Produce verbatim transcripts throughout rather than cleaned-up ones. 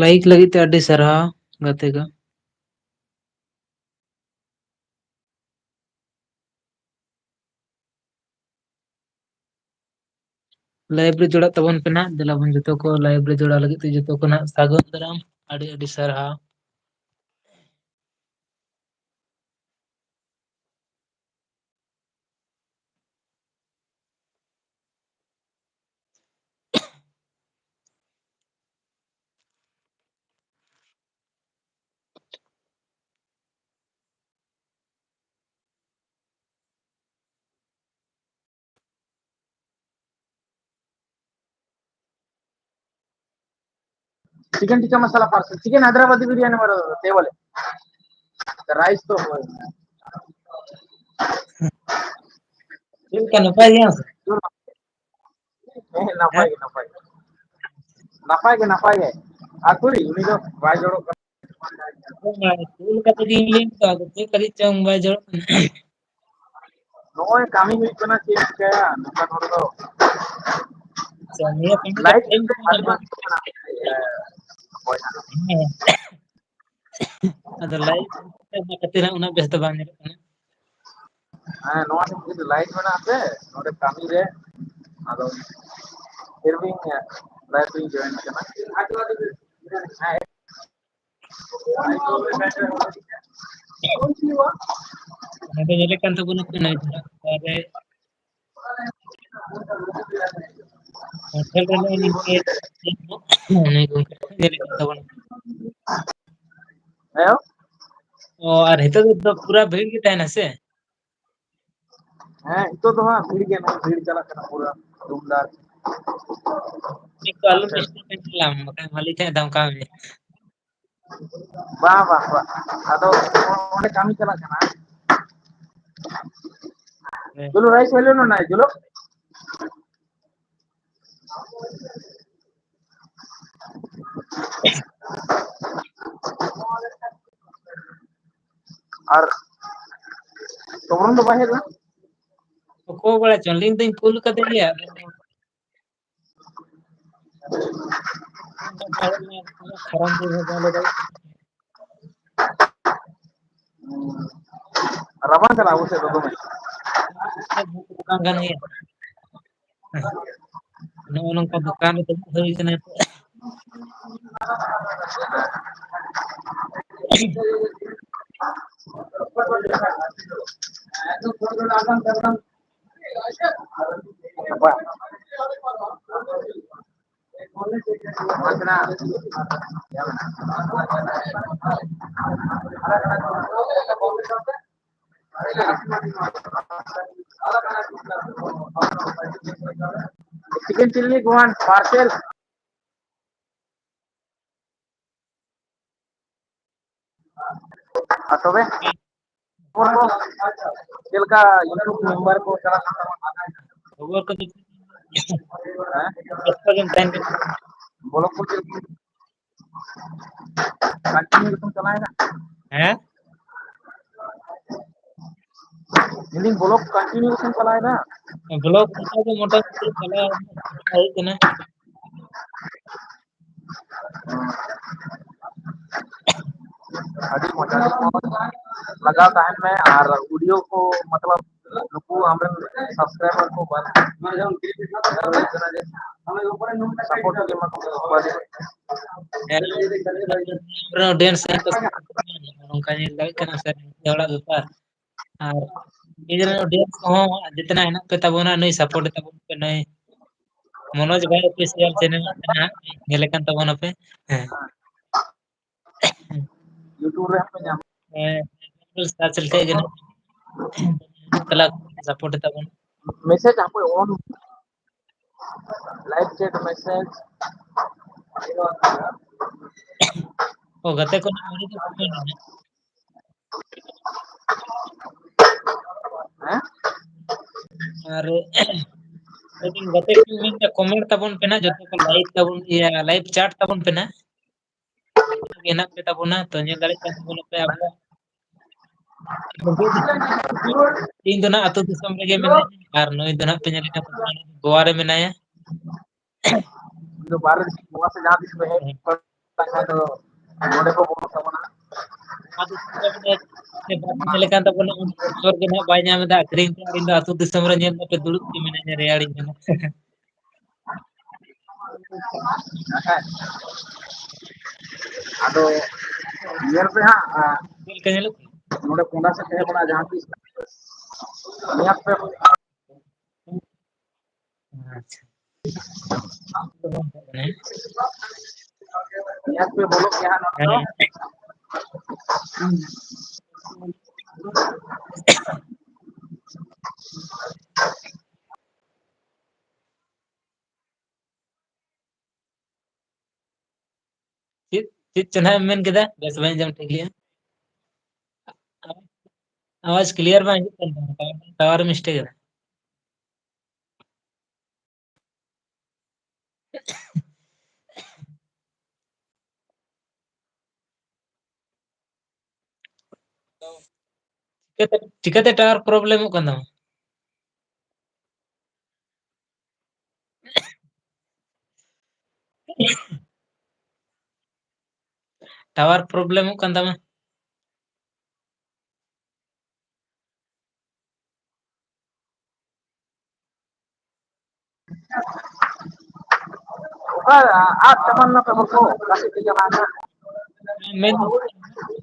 Like ᱞᱟᱹᱜᱤᱫ ᱛᱮ ᱟᱹᱰᱤ ᱥᱟᱨᱦᱟᱣ ᱜᱟᱛᱮ ᱠᱚ᱾ ᱞᱟᱭᱤᱵᱷ ᱨᱮ ᱡᱚᱲᱟᱜ ᱛᱟᱵᱚᱱ ᱯᱮ ᱱᱟᱦᱟᱜ᱾ ᱫᱮᱞᱟ ᱵᱚᱱ ᱡᱚᱛᱚ ᱠᱚ ᱞᱟᱭᱤᱵᱷ ᱨᱮ ᱡᱚᱲᱟᱣ ᱞᱟᱹᱜᱤᱫ ᱛᱮ ᱡᱚᱛᱚ ᱠᱚ ᱱᱟᱦᱟᱜ ᱥᱟᱹᱜᱩᱱ ᱫᱟᱨᱟᱢ᱾ ᱟᱹᱰᱤ ᱟᱹᱰᱤ ᱥᱟᱨᱦᱟᱣ᱾ Chicken tikka masala parcel, chicken Hyderabadi biryani मारो, टेबल है। राइस तो ᱪᱮᱫ ᱞᱮᱠᱟ, ᱱᱟᱯᱟᱭ ᱜᱮᱭᱟᱢ ᱥᱮ? ᱦᱮᱸ, ᱱᱟᱯᱟᱭ ᱜᱮ, ᱱᱟᱯᱟᱭ ᱜᱮ᱾ ᱱᱟᱯᱟᱭ ᱜᱮ, ᱱᱟᱯᱟᱭ ᱜᱮ᱾ ᱟᱨ ᱠᱩᱲᱤ, ᱩᱱᱤ ᱫᱚ ᱵᱟᱭ ᱡᱚᱲᱚᱜ ᱠᱟᱱᱟ᱾ ᱠᱩᱞ ᱠᱟᱛᱮ ᱜᱤᱧ ᱞᱟᱹᱭ ᱠᱚᱣᱟ, ᱟᱫᱚ ᱪᱮᱫ ᱞᱟᱹᱜᱤᱫ ᱪᱚᱝ ᱵᱟᱭ ᱡᱚᱲᱚᱜ ᱠᱟᱱᱟ᱾ ᱱᱚᱜᱼᱚᱭ ᱠᱟᱹᱢᱤ ᱦᱩᱭᱩᱜ ᱠᱟᱱᱟ, ᱪᱮᱫ ᱮᱢ ᱪᱤᱠᱟᱹᱭᱟ ᱱᱚᱝᱠᱟᱱ ᱦᱚᱲ ᱫᱚ᱾ ᱟᱪᱪᱷᱟ, ᱱᱤᱭᱟᱹ ᱠᱟᱹᱢᱤ ᱫᱚ ᱞᱟᱭᱤᱴ ᱴᱟᱭᱤᱢ ᱠᱟᱱᱟ᱾ ᱦᱮᱸ᱾ ᱟᱫᱚ ᱞᱟᱭᱤᱵᱷ ᱠᱷᱟᱹᱛᱤᱨ ᱦᱟᱸᱜ ᱩᱱᱟᱹᱜ ᱵᱮᱥ ᱫᱚ ᱵᱟᱝ ᱧᱮᱞᱚᱜ ᱠᱟᱱᱟ᱾ ᱦᱮᱸ, ᱱᱚᱣᱟ ᱫᱚ ᱢᱤᱫ ᱞᱟᱭᱤᱵᱷ ᱢᱮᱱᱟᱜᱼᱟ ᱥᱮ, ᱱᱚᱰᱮ ᱠᱟᱹᱢᱤ ᱨᱮ, ᱟᱫᱚ ᱯᱷᱤᱨ ᱵᱤᱧ ᱞᱟᱭᱤᱵᱷ ᱨᱤᱧ ᱡᱚᱭᱮᱱ ᱠᱟᱱᱟ᱾ ᱦᱮᱸ᱾ ᱚᱱᱟ ᱫᱚ ᱧᱮᱞᱚᱜ ᱠᱟᱱ ᱛᱟᱵᱚᱱᱟ ᱥᱮ, ᱱᱚᱣᱟ ᱫᱷᱟᱨᱟ ᱨᱮ ᱦᱳᱴᱮᱞ ᱨᱮ ᱱᱚᱜᱼᱚᱭ ᱱᱤᱝᱠᱟᱹ ᱧᱮᱞᱚᱜ ᱠᱟᱱ ᱛᱟᱵᱚᱱᱟ᱾ ᱦᱮᱸ? ᱚ, ᱟᱨ ᱱᱤᱛᱚᱜ ᱫᱚ ᱯᱩᱨᱟ ᱵᱷᱤᱲ ᱜᱮ ᱛᱟᱦᱮᱱᱟ ᱥᱮ? ᱦᱮᱸ, ᱱᱤᱛᱚᱜ ᱫᱚ ᱦᱟᱸᱜ ᱵᱷᱤᱲ ᱜᱮ, ᱱᱚᱜᱼᱚᱭ ᱵᱷᱤᱲ ᱪᱟᱞᱟᱜ ᱠᱟᱱᱟ ᱯᱩᱨᱟ ᱫᱩᱢᱫᱟᱨ᱾ ᱪᱮᱫ ᱠᱚ ᱟᱞᱚᱢ ᱟᱪᱪᱷᱟ᱾ ᱰᱤᱥᱴᱟᱵ ᱛᱟᱞᱟᱝ, ᱵᱟᱠᱷᱟᱱ ᱢᱟᱹᱞᱤᱠ ᱦᱟᱸᱜ ᱫᱷᱟᱢᱠᱟᱣ ᱢᱮᱭᱟ᱾ ᱵᱟᱝ, ᱵᱟᱝ, ᱵᱟᱝ᱾ ᱟᱫᱚ ᱚᱸᱰᱮ ᱠᱟᱹᱢᱤ ᱪᱟᱞᱟᱜ ᱠᱟᱱᱟ᱾ ᱦᱮᱸ᱾ ᱪᱚᱞᱚ, ᱨᱟᱭᱤᱥ ᱦᱩᱭ ᱞᱮᱱᱟ, ᱪᱚᱞᱚ᱾ ᱟᱨ ᱛᱚᱵᱨᱚᱱ ᱫᱚ ᱵᱟᱭ ᱦᱮᱡ ᱞᱮᱱᱟ? ᱚᱠᱚᱭ ᱵᱟᱲᱟᱭ ᱪᱚᱝ, ᱞᱤᱧ ᱫᱚᱧ ᱠᱩᱞ ᱠᱟᱫᱮ ᱜᱮᱭᱟ᱾ ᱠᱷᱟᱨᱟᱯ ᱫᱤᱱ ᱦᱚᱸ ᱵᱟᱝ ᱞᱟᱹᱭ ᱫᱟᱲᱮᱭᱟᱜ ᱠᱟᱱᱟ᱾ ᱨᱟᱵᱟᱝ ᱠᱟᱱᱟ ᱟᱵᱚ ᱥᱮᱫ ᱫᱚ ᱫᱚᱢᱮ᱾ ᱠᱟᱱ ᱜᱮᱭᱟ᱾ ᱱᱚᱜᱼᱚ ᱱᱚᱝᱠᱟ ᱫᱚᱠᱟᱱ ᱨᱮ ᱫᱩᱲᱩᱵ ᱦᱩᱭ ᱠᱟᱱᱟ᱾ Chicken chilli, go and parcel. ᱟᱨ ᱛᱚᱵᱮ ᱠᱷᱚᱵᱚᱨ ᱠᱚ ᱪᱮᱫ ᱞᱮᱠᱟ YouTube member ᱠᱚ ᱪᱟᱞᱟᱜ ᱠᱟᱱ ᱛᱟᱵᱚᱱᱟ? ᱠᱷᱚᱵᱚᱨ ᱠᱚᱫᱚ ᱦᱮᱸ? ᱵᱮᱥᱛᱚ ᱜᱮᱢ ᱛᱟᱦᱮᱱ ᱠᱟᱱᱟ᱾ ᱵᱚᱞᱚ ᱠᱚ ᱪᱮᱫ ᱞᱮᱠᱟ? Continue ᱜᱮᱛᱚᱢ ᱪᱟᱞᱟᱣᱮᱫᱟ᱾ ᱦᱮᱸ? ᱢᱮᱱᱫᱟᱹᱧ ᱵᱚᱞᱚ continue ᱜᱮᱛᱚᱢ ᱪᱟᱞᱟᱣᱮᱫᱟ᱾ ᱵᱞᱚᱜ ᱚᱱᱠᱟ ᱜᱮ ᱢᱚᱴᱟᱢᱩᱴᱤ ᱪᱟᱞᱟᱣ ᱦᱩᱭᱩᱜ ᱠᱟᱱᱟ᱾ ᱟᱹᱰᱤ ᱢᱚᱡᱽ, ᱟᱹᱰᱤ ᱢᱚᱡᱽ᱾ ᱞᱟᱜᱟᱣ ᱛᱟᱦᱮᱱ ᱢᱮ ᱟᱨ video ᱠᱚ, ᱢᱚᱛᱞᱚᱵ, ᱱᱩᱠᱩ ᱟᱢᱨᱮᱱ subscriber ᱠᱚ ᱵᱟᱝ support ᱜᱮ ᱮᱢᱟ ᱠᱚ᱾ ᱦᱮᱸ, audience ᱱᱚᱝᱠᱟ ᱧᱮᱞ ᱫᱟᱲᱮᱭᱟᱜ ᱠᱟᱱᱟ ᱥᱮ, ᱦᱚᱲᱟᱜ ᱵᱮᱯᱟᱨ᱾ ᱟᱨ ᱱᱤᱡᱮᱨᱮᱱ audience ᱠᱚᱦᱚᱸ ᱡᱮᱛᱮᱱᱟᱜ ᱦᱮᱱᱟᱜ ᱯᱮ ᱛᱟᱵᱚᱱᱟ, ᱱᱩᱭ support ᱛᱟᱵᱚᱱ ᱯᱮ, ᱱᱩᱭ ᱢᱚᱱᱳᱡᱽ ᱵᱷᱟᱭ official channel ᱠᱟᱱᱟ, ᱧᱮᱞᱮ ᱠᱟᱱ ᱛᱟᱵᱚᱱᱟᱯᱮ᱾ ᱦᱮᱸ᱾ YouTube ᱨᱮ ᱦᱚᱸ ᱯᱮ ᱧᱟᱢᱟ᱾ ᱦᱮᱸ, search ᱞᱮᱠᱷᱟᱡ ᱜᱮ ᱱᱟᱜ᱾ ᱛᱟᱦᱞᱮ support ᱛᱟᱵᱚᱱ᱾ Message ᱦᱟᱯᱳᱭ on, live chat message᱾ ᱚ, ᱜᱟᱛᱮ ᱠᱚ ᱱᱟᱜ ᱟᱹᱣᱨᱤ ᱠᱚ comment ᱱᱟᱜ᱾ ᱦᱮᱸ? ᱟᱨ ᱞᱟᱹᱭᱫᱟᱹᱧ ᱜᱟᱛᱮ ᱠᱚ ᱢᱮᱱᱫᱟ comment ᱛᱟᱵᱚᱱ ᱯᱮ ᱱᱟᱜ, ᱡᱚᱛᱚ ᱠᱚ live ᱛᱟᱵᱚᱱ, ᱤᱭᱟᱹ, live chat ᱛᱟᱵᱚᱱ ᱯᱮ ᱱᱟᱜ᱾ ᱦᱮᱱᱟᱜ ᱯᱮ ᱛᱟᱵᱚᱱᱟ, ᱛᱚ ᱧᱮᱞ ᱫᱟᱲᱮᱭᱟᱜ ᱠᱟᱱ ᱛᱟᱵᱚᱱᱟᱯᱮ ᱟᱵᱚᱣᱟᱜ᱾ ᱤᱧ ᱫᱚ ᱱᱟᱜ ᱟᱹᱛᱩ ᱫᱤᱥᱚᱢ ᱨᱮᱜᱮ ᱢᱮᱱᱟᱹᱧᱟ, ᱟᱨ ᱱᱩᱭ ᱫᱚ ᱱᱟᱜ ᱯᱮ ᱧᱮᱞᱮ ᱠᱟᱱ ᱛᱟᱵᱚᱱᱟ, ᱜᱳᱣᱟ ᱨᱮ ᱢᱮᱱᱟᱭᱟ᱾ ᱫᱚ ᱵᱟᱨᱦᱮ ᱫᱤᱥᱚᱢ ᱜᱳᱣᱟ ᱥᱮ ᱡᱟᱦᱟᱸ ᱛᱤᱥ ᱯᱮ ᱦᱮᱡ ᱦᱮᱸ᱾ ᱵᱟᱲᱟᱜ ᱠᱷᱟᱱ ᱫᱚ ᱱᱚᱰᱮ ᱠᱚ ᱵᱚᱞᱚᱜ ᱛᱟᱵᱚᱱᱟ᱾ ᱟᱫᱚ ᱪᱮᱫ ᱞᱮᱠᱟ ᱵᱚᱞᱮ, ᱪᱮᱫ ᱵᱟᱝ ᱛᱟᱦᱮᱸ ᱞᱮᱠᱷᱟᱱ ᱫᱚ ᱵᱚᱞᱮ ᱩᱱ ᱚᱯᱥᱚᱨ ᱜᱮ ᱱᱟᱦᱟᱜ ᱵᱟᱭ ᱧᱟᱢ ᱮᱫᱟ ᱟᱹᱠᱷᱨᱤᱧ ᱛᱮ᱾ ᱤᱧ ᱫᱚ ᱟᱹᱛᱩ ᱫᱤᱥᱚᱢ ᱨᱮ ᱧᱮᱞ ᱢᱮ ᱫᱩᱲᱩᱵ ᱜᱮ ᱢᱤᱱᱟᱹᱧᱟ, ᱨᱮᱭᱟᱲᱤᱧ ᱠᱟᱱᱟ᱾ ᱟᱫᱚ ᱧᱮᱞ ᱯᱮ ᱦᱟᱸᱜ, ᱟ, ᱪᱮᱫ ᱞᱮᱠᱟ ᱧᱮᱞᱚᱜ ᱠᱟᱱᱟ? ᱱᱚᱰᱮ ᱠᱚᱸᱰᱟ ᱥᱮᱫ ᱛᱟᱦᱮᱸ ᱠᱟᱱᱟ ᱡᱟᱦᱟᱸ ᱛᱤᱥ ᱧᱮᱞ ᱯᱮ᱾ ᱟᱪᱪᱷᱟ᱾ ᱧᱮᱞ ᱯᱮ ᱵᱚᱞᱚᱜ ᱜᱮᱭᱟ ᱦᱟᱸᱜ ᱱᱚᱰᱮ ᱫᱚ᱾ ᱦᱮᱸ᱾ ᱪᱮᱫ, ᱪᱮᱫ ᱪᱚ ᱱᱟᱦᱟᱜ ᱮᱢ ᱢᱮᱱ ᱠᱮᱫᱟ? ᱵᱮᱥ ᱵᱟᱹᱧ ᱟᱸᱡᱚᱢ ᱴᱷᱤᱠ ᱞᱮᱜᱼᱟ᱾ ᱟᱣᱟᱡᱽ clear ᱵᱟᱝ ᱦᱤᱡᱩᱜ ᱠᱟᱱ ᱛᱟᱢᱟ, ᱴᱟᱣᱟᱨ mistake ᱮᱫᱟ᱾ ᱪᱤᱠᱟᱹᱛᱮ, ᱪᱤᱠᱟᱹᱛᱮ ᱴᱟᱣᱟᱨ ᱯᱨᱚᱵᱞᱮᱢᱚᱜ ᱠᱟᱱ ᱛᱟᱢᱟ? ᱴᱟᱣᱟᱨ ᱯᱨᱚᱵᱞᱮᱢᱚᱜ ᱠᱟᱱ ᱛᱟᱢᱟ᱾ ᱚᱠᱟ ᱟᱫ ᱪᱟᱵᱟ ᱞᱮᱱᱟ ᱯᱮ ᱦᱚᱲ ᱠᱚ? ᱚᱠᱟ ᱥᱮᱫ ᱯᱮ ᱪᱟᱞᱟᱣ ᱮᱱᱟ? ᱢᱮᱱ,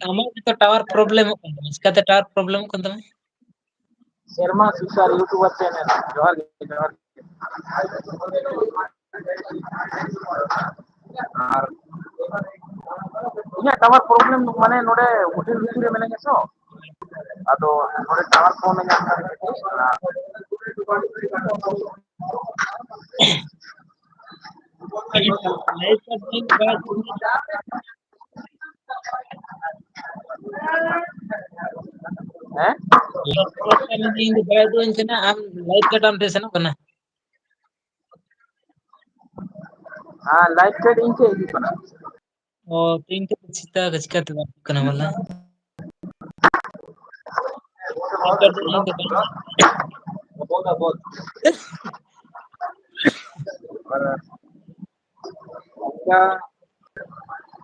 ᱟᱢᱟᱜ ᱜᱮᱛᱚ ᱴᱟᱣᱟᱨ ᱯᱨᱚᱵᱞᱮᱢᱚᱜ ᱠᱟᱱ ᱛᱟᱢᱟ᱾ ᱪᱤᱠᱟᱹᱛᱮ ᱴᱟᱣᱟᱨ ᱯᱨᱚᱵᱞᱮᱢᱚᱜ ᱠᱟᱱ ᱛᱟᱢᱟ? ᱥᱮᱨᱢᱟ ᱥᱩᱥᱟᱨ YouTuber channel, ᱡᱚᱦᱟᱨ ᱜᱮ, ᱡᱚᱦᱟᱨ ᱜᱮ᱾ ᱟᱨ ᱤᱧᱟᱹᱜ ᱴᱟᱣᱟᱨ ᱯᱨᱚᱵᱞᱮᱢ, ᱢᱟᱱᱮ, ᱱᱚᱰᱮ ᱦᱳᱴᱮᱞ ᱵᱷᱤᱛᱤᱨ ᱨᱮ ᱢᱮᱱᱟᱹᱧᱟ ᱛᱚ, ᱟᱫᱚ ᱱᱚᱰᱮ ᱴᱟᱣᱟᱨ ᱠᱚ ᱧᱟᱢ ᱠᱟᱱᱟ ᱠᱟᱹᱴᱤᱡ, ᱚᱱᱟ ᱦᱮᱸ? ᱟᱢ live chat ᱟᱢ ᱴᱷᱮᱱ ᱥᱮᱱᱚᱜ ᱠᱟᱱᱟ? ᱦᱮᱸ, live chat ᱤᱧ ᱴᱷᱮᱱ ᱦᱤᱡᱩᱜ ᱠᱟᱱᱟ᱾ ᱚ, ᱛᱤᱦᱤᱧ ᱛᱚ ᱪᱤᱠᱟᱹ, ᱪᱤᱠᱟᱹᱛᱮ ᱵᱟᱝ ᱦᱩᱭᱩᱜ ᱠᱟᱱᱟ ᱵᱚᱞᱮ? ᱵᱚᱞ ᱫᱚ ᱵᱚᱞ᱾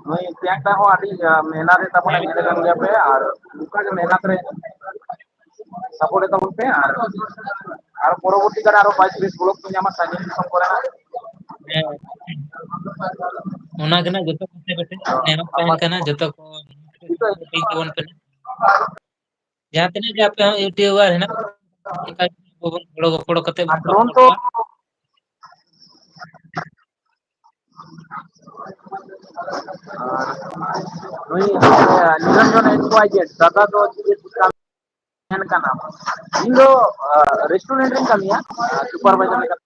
ᱱᱩᱭ ᱯᱨᱤᱭᱟᱝᱠᱟ ᱦᱚᱸ ᱟᱹᱰᱤ, ᱟ, ᱢᱮᱦᱱᱟᱛ ᱨᱮ ᱛᱟᱵᱚᱱ ᱧᱮᱞ ᱠᱟᱱ ᱜᱮᱭᱟ ᱯᱮ, ᱟᱨ ᱚᱱᱠᱟ ᱜᱮ ᱢᱮᱦᱱᱟᱛ ᱨᱮ support ᱮ ᱛᱟᱵᱚᱱ ᱯᱮ, ᱟᱨ, ᱟᱨ ᱯᱚᱨᱚᱵᱚᱨᱛᱤ ᱠᱟᱞ ᱨᱮ ᱟᱨᱚ ᱵᱟᱭ ᱪᱚᱞᱞᱤᱥ vlog ᱠᱚ ᱧᱟᱢᱟ ᱥᱟᱺᱜᱤᱧ ᱫᱤᱥᱚᱢ ᱠᱚᱨᱮᱱᱟᱜ᱾ ᱦᱮᱸ, ᱚᱱᱟ ᱜᱮ ᱱᱟᱜ ᱡᱚᱛᱚ ᱠᱚᱛᱮ ᱠᱟᱹᱴᱤᱡ ᱱᱮᱦᱚᱨ ᱛᱟᱦᱮᱱ ᱠᱟᱱᱟ, ᱡᱚᱛᱚ ᱠᱚ ᱛᱟᱵᱚᱱ ᱯᱮ᱾ ᱡᱟᱦᱟᱸ ᱛᱤᱱᱟᱹᱜ ᱜᱮ ᱟᱯᱮ ᱦᱚᱸ YouTuber ᱦᱮᱱᱟᱜ ᱯᱮᱭᱟ, ᱚᱱᱠᱟ ᱜᱮ ᱟᱵᱚ ᱵᱚᱱ ᱜᱚᱲᱚ ᱜᱚᱯᱚᱲᱚ ᱠᱟᱛᱮ ᱵᱚᱱ ᱟᱨ drone ᱫᱚ ᱥᱟᱯᱲᱟᱣᱟ᱾ ᱟᱨ ᱱᱩᱭ ᱱᱤᱨᱚᱧᱡᱚᱱ ᱮ ᱠᱚᱣᱟᱭ ᱡᱮ ᱫᱟᱫᱟ ᱫᱚ ᱪᱮᱫ ᱠᱟᱱ ᱢᱮᱱ ᱠᱟᱱᱟ? ᱤᱧ ᱫᱚ, ᱟ, restaurant ᱨᱤᱧ ᱠᱟᱹᱢᱤᱭᱟ, ᱟ, supervisor ᱞᱮᱠᱟᱛᱮ᱾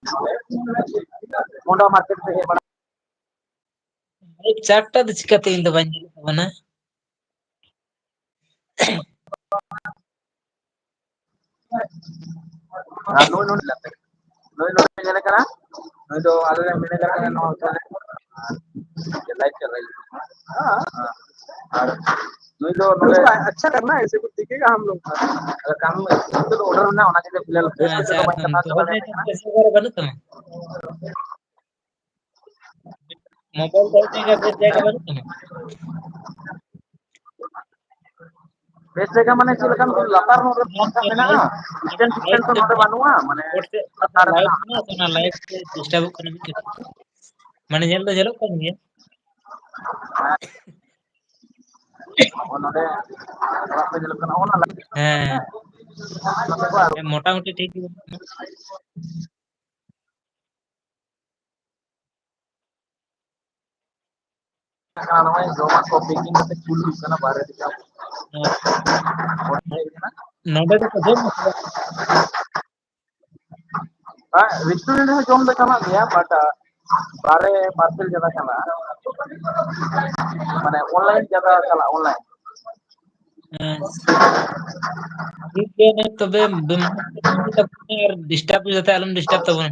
ᱢᱚᱱᱰᱟ market ᱨᱮ ᱦᱮᱡ ᱵᱟᱲᱟ᱾ ᱪᱟᱨᱴᱟ ᱫᱚ ᱪᱤᱠᱟᱹᱛᱮ ᱤᱧ ᱫᱚ ᱵᱟᱹᱧ ᱧᱮᱞ ᱛᱟᱵᱚᱱᱟ? ᱟᱨ ᱱᱩᱭ ᱱᱚᱰᱮ, ᱱᱩᱭ ᱱᱚᱰᱮ ᱧᱮᱞᱮ ᱠᱟᱱᱟ, ᱱᱩᱭ ᱫᱚ ᱟᱞᱮ ᱨᱮᱱ manager ᱠᱟᱱᱟᱭ ᱱᱚᱣᱟ ᱦᱳᱴᱮᱞ ᱨᱮ᱾ ᱟᱨ ᱞᱟᱭᱤᱴ ᱪᱟᱞᱟᱭ ᱦᱩᱭᱩᱜ ᱠᱟᱱᱟ᱾ ᱟᱨ ᱱᱩᱭ ᱫᱚ ᱱᱚᱰᱮ ᱟᱪᱪᱷᱟ ᱠᱟᱨᱱᱟ ᱦᱮ, ᱥᱮ ᱠᱩᱪ ᱫᱤᱠᱷᱮᱜᱟ ᱦᱟᱢ ᱞᱳᱜ ᱠᱟ᱾ ᱟᱫᱚ ᱠᱟᱹᱢᱤ ᱱᱤᱛᱚᱜ ᱫᱚ order ᱢᱮᱱᱟᱜᱼᱟ, ᱚᱱᱟ ᱜᱮ ᱵᱮᱥ ᱟᱪᱪᱷᱟ, ᱛᱮᱫᱚ ᱵᱟᱹᱧ ᱠᱟᱛᱷᱟ ᱫᱚᱦᱚᱭ ᱵᱟᱲᱟ ᱢᱮ, ᱫᱟᱲᱮᱭᱟᱜ ᱠᱟᱱᱟ᱾ ᱯᱚᱭᱥᱟ ᱵᱟᱹᱱᱩᱜ ᱛᱟᱢᱟ? ᱢᱳᱵᱟᱭᱤᱞ ᱫᱚᱦᱚᱭ ᱡᱟᱭᱜᱟ ᱵᱮᱥ ᱡᱟᱭᱜᱟ ᱵᱟᱹᱱᱩᱜ ᱛᱟᱢᱟ? ᱵᱮᱥ ᱡᱟᱭᱜᱟ ᱢᱟᱱᱮ ᱪᱮᱫ ᱞᱮᱠᱟ? ᱞᱟᱛᱟᱨ ᱧᱚᱜ ᱨᱮ ᱯᱷᱳᱱ ᱥᱟᱵ ᱢᱮᱱᱟᱜᱼᱟ, ᱢᱤᱫᱴᱮᱱ ᱥᱤᱥᱴᱮᱢ ᱛᱮ ᱱᱚᱰᱮ ᱵᱟᱹᱱᱩᱜᱼᱟ, ᱢᱟᱱᱮ ᱞᱟᱛᱟᱨ ᱨᱮ ᱞᱟᱭᱤᱴ ᱢᱮᱱᱟᱜᱼᱟ᱾ ᱢᱮᱱᱟᱜᱼᱟ, ᱚᱱᱟ ᱞᱟᱭᱤᱴ ᱛᱮ ᱰᱤᱥᱴᱟᱵᱚᱜ ᱠᱟᱱᱟ ᱢᱤᱫ ᱠᱟᱹᱴᱤᱡ᱾ ᱢᱟᱱᱮ ᱧᱮᱞ ᱫᱚ ᱧᱮᱞᱚᱜ ᱠᱟᱱ ᱜᱮᱭᱟ᱾ ᱱᱚᱰᱮ ᱚᱲᱟᱜ ᱠᱚ ᱧᱮᱞᱚᱜ ᱠᱟᱱᱟ, ᱚᱱᱟ ᱞᱟᱭᱤᱴ᱾ ᱦᱮᱸ᱾ ᱱᱚᱛᱮ ᱠᱚ ᱟᱨ ᱦᱮᱸ, ᱢᱚᱴᱟᱢᱩᱴᱤ ᱴᱷᱤᱠ ᱜᱮ᱾ ᱱᱚᱜᱼᱚᱭ ᱡᱚᱢᱟᱜ ᱠᱚ packing ᱠᱟᱛᱮ ᱠᱩᱞ ᱦᱩᱭᱩᱜ ᱠᱟᱱᱟ ᱵᱟᱦᱨᱮ ᱫᱤᱥᱚᱢ᱾ ᱦᱮᱸ᱾ ᱱᱚᱰᱮ ᱫᱚᱠᱚ ᱡᱚᱢᱟ ᱥᱮ ᱵᱟᱝ? ᱵᱟᱝ, restaurant ᱨᱮᱦᱚᱸ ᱡᱚᱢ ᱫᱚ ᱪᱟᱞᱟᱜ ᱜᱮᱭᱟ, but, ᱟ, ᱵᱟᱦᱨᱮ parcel ᱡᱟᱫᱟ ᱪᱟᱞᱟᱜᱼᱟ᱾ ᱢᱟᱱᱮ online ᱡᱟᱫᱟ ᱪᱟᱞᱟᱜᱼᱟ, online᱾ ᱦᱮᱸ᱾ ᱴᱷᱤᱠ ᱜᱮᱭᱟ, ᱛᱚᱵᱮ disturb ᱡᱟᱛᱮ ᱟᱞᱚᱢ disturb ᱛᱟᱵᱚᱱᱟ᱾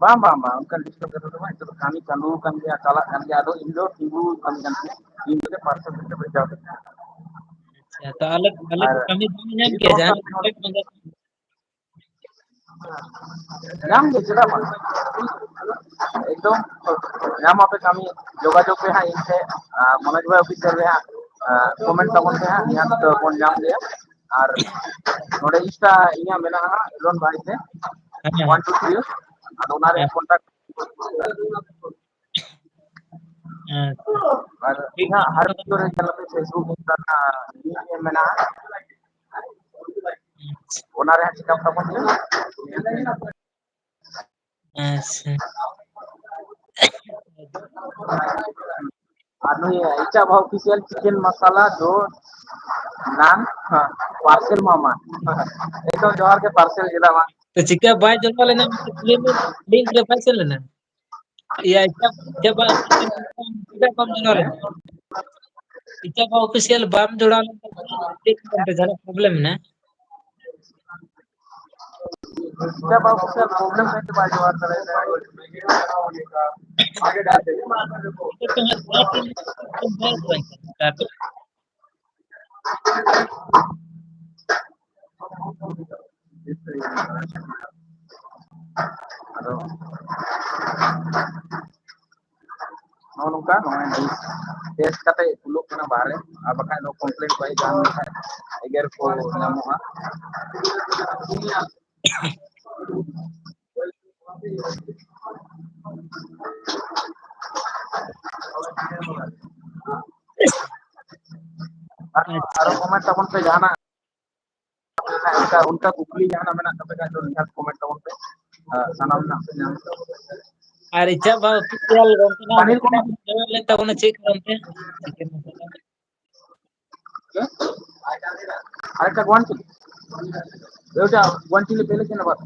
ᱵᱟᱝ, ᱵᱟᱝ, ᱵᱟᱝ, ᱚᱱᱠᱟᱱ disturb ᱠᱟᱛᱷᱟ ᱫᱚ ᱵᱟᱝ᱾ ᱱᱤᱛᱚᱜ ᱫᱚ ᱠᱟᱹᱢᱤ ᱪᱟᱹᱞᱩ ᱟᱠᱟᱱ ᱜᱮᱭᱟ, ᱪᱟᱞᱟᱜ ᱠᱟᱱ ᱜᱮᱭᱟ, ᱟᱫᱚ ᱤᱧ ᱫᱚ ᱛᱤᱸᱜᱩ ᱟᱠᱟᱱ ᱜᱮᱭᱟ, ᱤᱧ ᱛᱮᱜᱮ parcel ᱠᱟᱛᱮ ᱵᱷᱮᱡᱟ ᱠᱟᱜ ᱠᱟᱱᱟ᱾ ᱟᱪᱪᱷᱟ, ᱛᱚ ᱟᱞᱮ, ᱟᱞᱮ ᱟᱨ ᱠᱚ ᱠᱟᱹᱢᱤ ᱵᱟᱝ ᱧᱟᱢ ᱤᱧ ᱫᱚ ᱠᱮᱭᱟ, ᱚᱱᱠᱟ ᱡᱟᱦᱟᱸ ᱢᱤᱫ ᱦᱚᱲ ᱞᱮᱠᱟ ᱵᱟᱝ ᱜᱟᱱᱚᱜ᱾ ᱧᱟᱢ ᱜᱮ, ᱪᱮᱫᱟᱜ ᱵᱟᱝ? ᱮᱠᱫᱚᱢ ᱧᱟᱢ ᱟᱯᱮ ᱠᱟᱹᱢᱤ, ᱡᱳᱜᱟᱡᱳᱜᱽ ᱯᱮ ᱦᱟᱸᱜ ᱤᱧ ᱴᱷᱮᱱ, ᱟᱨ ᱢᱚᱱᱳᱡᱽ ᱵᱷᱟᱭ ᱚᱯᱷᱤᱥᱤᱭᱟᱞ ᱨᱮ ᱦᱟᱸᱜ, ᱟᱨ ᱠᱚᱢᱮᱱᱴ ᱛᱟᱵᱚᱱ ᱯᱮ ᱦᱟᱸᱜ, ᱱᱤᱦᱟᱹᱛ ᱵᱚᱱ ᱧᱟᱢ ᱜᱮᱭᱟ᱾ ᱟᱨ ᱱᱚᱰᱮ ᱤᱱᱥᱴᱟ ᱤᱧᱟᱹᱜ ᱢᱮᱱᱟᱜᱼᱟ ᱦᱟᱸᱜ, ᱮᱞᱚᱱ ᱵᱷᱟᱭ ᱛᱮ, ᱦᱮᱸ᱾ ᱚᱣᱟᱱ ᱴᱩ ᱛᱷᱨᱤ, ᱟᱫᱚ ᱚᱱᱟᱨᱮ ᱦᱮᱸ᱾ ᱠᱚᱱᱴᱟᱠᱴ᱾ ᱟᱪᱪᱷᱟ᱾ ᱟᱨ ᱴᱷᱤᱠ ᱤᱧᱟᱹᱜ ᱦᱟᱨ ᱜᱮᱭᱟ᱾ ᱵᱷᱤᱰᱤᱭᱳ ᱨᱮ ᱧᱮᱞ ᱟᱯᱮ, Facebook, Insta ᱨᱮᱱᱟᱜ link ᱮᱢ ᱢᱮᱱᱟᱜᱼᱟ, ᱚᱱᱟ ᱨᱮ ᱦᱟᱸᱜ ᱪᱮᱠᱟᱯ ᱛᱟᱵᱚᱱ ᱯᱮ᱾ ᱟᱪᱪᱷᱟ᱾ ᱟᱨ ᱱᱩᱭ ᱤᱪᱟ ᱵᱷᱟᱭ ᱚᱯᱷᱤᱥᱤᱭᱟᱞ ᱪᱤᱠᱮᱱ ᱢᱟᱥᱟᱞᱟ ᱫᱚ ᱱᱟᱱ ᱯᱟᱨᱥᱮᱞ ᱢᱟᱢᱟ᱾ ᱮᱠᱫᱚᱢ ᱡᱚᱦᱟᱨ ᱜᱮ ᱯᱟᱨᱥᱮᱞ ᱪᱮᱫᱟᱜ ᱵᱟᱝ? ᱛᱚ ᱪᱤᱠᱟ ᱵᱟᱭ ᱡᱚᱢᱟ ᱞᱮᱱᱟ? ᱞᱤᱝᱠ ᱨᱮ ᱵᱟᱭ ᱥᱮᱱ ᱞᱮᱱᱟ? ᱤᱭᱟᱹ, ᱤᱪᱟ, ᱤᱪᱟ ᱵᱟ ᱪᱮᱫᱟᱜ ᱵᱟᱢ ᱡᱚᱲᱟᱣ ᱞᱮᱱᱟ? ᱤᱪᱟ ᱵᱟ ᱚᱯᱷᱤᱥᱤᱭᱟᱞ ᱵᱟᱢ ᱡᱚᱲᱟᱣ ᱞᱮᱱ ᱛᱟᱵᱚᱱᱟ, ᱪᱮᱫ ᱠᱟᱱ ᱛᱟᱭ? ᱡᱟᱦᱟᱱᱟᱜ ᱯᱨᱚᱵᱞᱮᱢ ᱢᱮᱱᱟᱜᱼᱟ? ᱤᱪᱟ ᱵᱟ ᱚᱯᱷᱤᱥᱤᱭᱟᱞ ᱯᱨᱚᱵᱞᱮᱢ ᱠᱷᱟᱹᱛᱤᱨ ᱵᱟᱭ ᱡᱚᱲᱟᱣ ᱫᱟᱲᱮᱭᱟᱫᱟ᱾ ᱟᱫᱚ ᱱᱚᱜᱼᱚ ᱱᱚᱝᱠᱟ, ᱱᱚᱜᱼᱚᱭ ᱴᱮᱥᱴ ᱠᱟᱛᱮ ᱠᱩᱞᱚᱜ ᱠᱟᱱᱟ ᱵᱟᱦᱨᱮ, ᱟᱨ ᱵᱟᱠᱷᱟᱡ ᱫᱚ ᱠᱚᱢᱯᱞᱮᱱ ᱠᱚ ᱦᱮᱡ ᱞᱮᱱᱠᱷᱟᱱ ᱮᱜᱮᱨ ᱠᱚ ᱧᱟᱢᱚᱜᱼᱟ᱾ ᱟᱨ ᱟᱪᱪᱷᱟ᱾ ᱟᱨᱚ ᱠᱚᱢᱮᱱᱴ ᱛᱟᱵᱚᱱ ᱯᱮ ᱡᱟᱦᱟᱱᱟᱜ᱾ ᱚᱱᱠᱟ, ᱚᱱᱠᱟ ᱠᱩᱠᱞᱤ ᱡᱟᱦᱟᱱᱟᱜ ᱢᱮᱱᱟᱜ ᱛᱟᱯᱮ ᱠᱷᱟᱱ ᱫᱚ ᱱᱤᱦᱟᱹᱛ ᱠᱚᱢᱮᱱᱴ ᱛᱟᱵᱚᱱ ᱯᱮ᱾ ᱟᱨ ᱥᱟᱱᱟᱢ ᱨᱮᱱᱟᱜ ᱯᱮ ᱧᱟᱢᱟ᱾ ᱟᱨ ᱤᱪᱟ ᱵᱟ ᱚᱯᱷᱤᱥᱤᱭᱟᱞ ᱜᱚᱢᱠᱮ ᱱᱟᱜ ᱯᱟᱱᱤᱨ ᱠᱚ ᱪᱟᱞᱟᱣ ᱞᱮᱱ ᱛᱟᱵᱚᱱᱟ ᱪᱮᱫ ᱠᱟᱨᱚᱱ ᱛᱮ? ᱟᱨᱮᱠᱴᱟ ᱜᱩᱣᱟᱱ ᱪᱤᱞᱤ, ᱮᱠᱴᱟ ᱜᱩᱣᱟᱱ ᱪᱤᱞᱤ ᱯᱮᱦᱞᱮ ᱥᱮ ᱱᱟᱵᱟᱨ?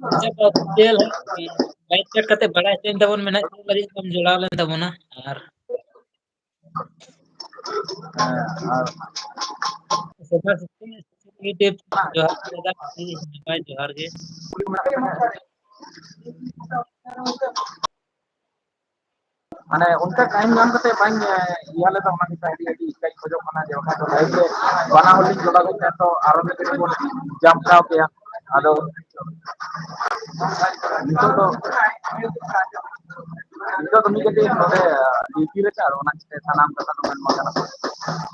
ᱟᱪᱪᱷᱟ, ᱛᱚ ᱠᱷᱮᱞ ᱦᱟᱸᱜ ᱞᱟᱭᱤᱵᱷ ᱪᱮᱴ ᱠᱟᱛᱮ ᱵᱟᱲᱟᱭ ᱦᱚᱪᱚᱭ ᱛᱟᱵᱚᱱ ᱢᱮ ᱱᱟᱦᱟᱜ, ᱪᱮᱫ ᱞᱟᱹᱜᱤᱫ ᱵᱟᱢ ᱡᱚᱲᱟᱣ ᱞᱮᱱ ᱛᱟᱵᱚᱱᱟ? ᱟᱨ ᱦᱮᱸ, ᱟᱨ ᱥᱮᱫᱟᱭ ᱥᱤᱥᱴᱮᱢ ᱡᱚᱦᱟᱨ ᱜᱮ ᱫᱟᱫᱟ, ᱟᱹᱰᱤ ᱱᱟᱯᱟᱭ ᱡᱚᱦᱟᱨ ᱜᱮ᱾ ᱠᱩᱞᱤ ᱢᱮᱱᱟᱜ ᱛᱟᱵᱮᱱᱟ᱾ ᱢᱟᱱᱮ ᱚᱱᱠᱟ ᱴᱟᱭᱤᱢ ᱧᱟᱢ ᱠᱟᱛᱮ ᱵᱟᱹᱧ ᱤᱭᱟᱹ ᱞᱮᱫᱟ, ᱚᱱᱟ ᱜᱮ ᱟᱹᱰᱤ ᱟᱹᱰᱤ ᱤᱠᱟᱹᱧ ᱠᱷᱚᱡᱚᱜ ᱠᱟᱱᱟ ᱡᱮ ᱵᱟᱠᱷᱟᱱ ᱫᱚ ᱞᱟᱭᱤᱵᱷ ᱨᱮ ᱵᱟᱱᱟ ᱦᱚᱲ ᱞᱤᱧ ᱡᱚᱲᱟᱣ ᱞᱮᱱ ᱠᱷᱟᱱ ᱛᱚ ᱟᱨᱚ ᱢᱤᱫ ᱜᱷᱟᱹᱲᱤᱡ ᱵᱚᱱ ᱡᱟᱢ ᱠᱷᱟᱣ ᱠᱮᱭᱟ᱾ ᱟᱫᱚ ᱱᱤᱛᱚᱜ ᱫᱚ ᱱᱤᱛᱚᱜ ᱫᱚ ᱢᱤᱫ ᱠᱟᱹᱴᱤᱡ ᱱᱚᱰᱮ ᱰᱤᱭᱩᱴᱤ ᱨᱮ ᱪᱟᱞᱟᱜ, ᱚᱱᱟ ᱪᱤᱠᱟᱹ ᱥᱟᱱᱟᱢ ᱠᱟᱛᱷᱟ ᱫᱚ ᱢᱮᱱ ᱵᱟᱝ ᱜᱟᱱᱚᱜ ᱠᱟᱱᱟ᱾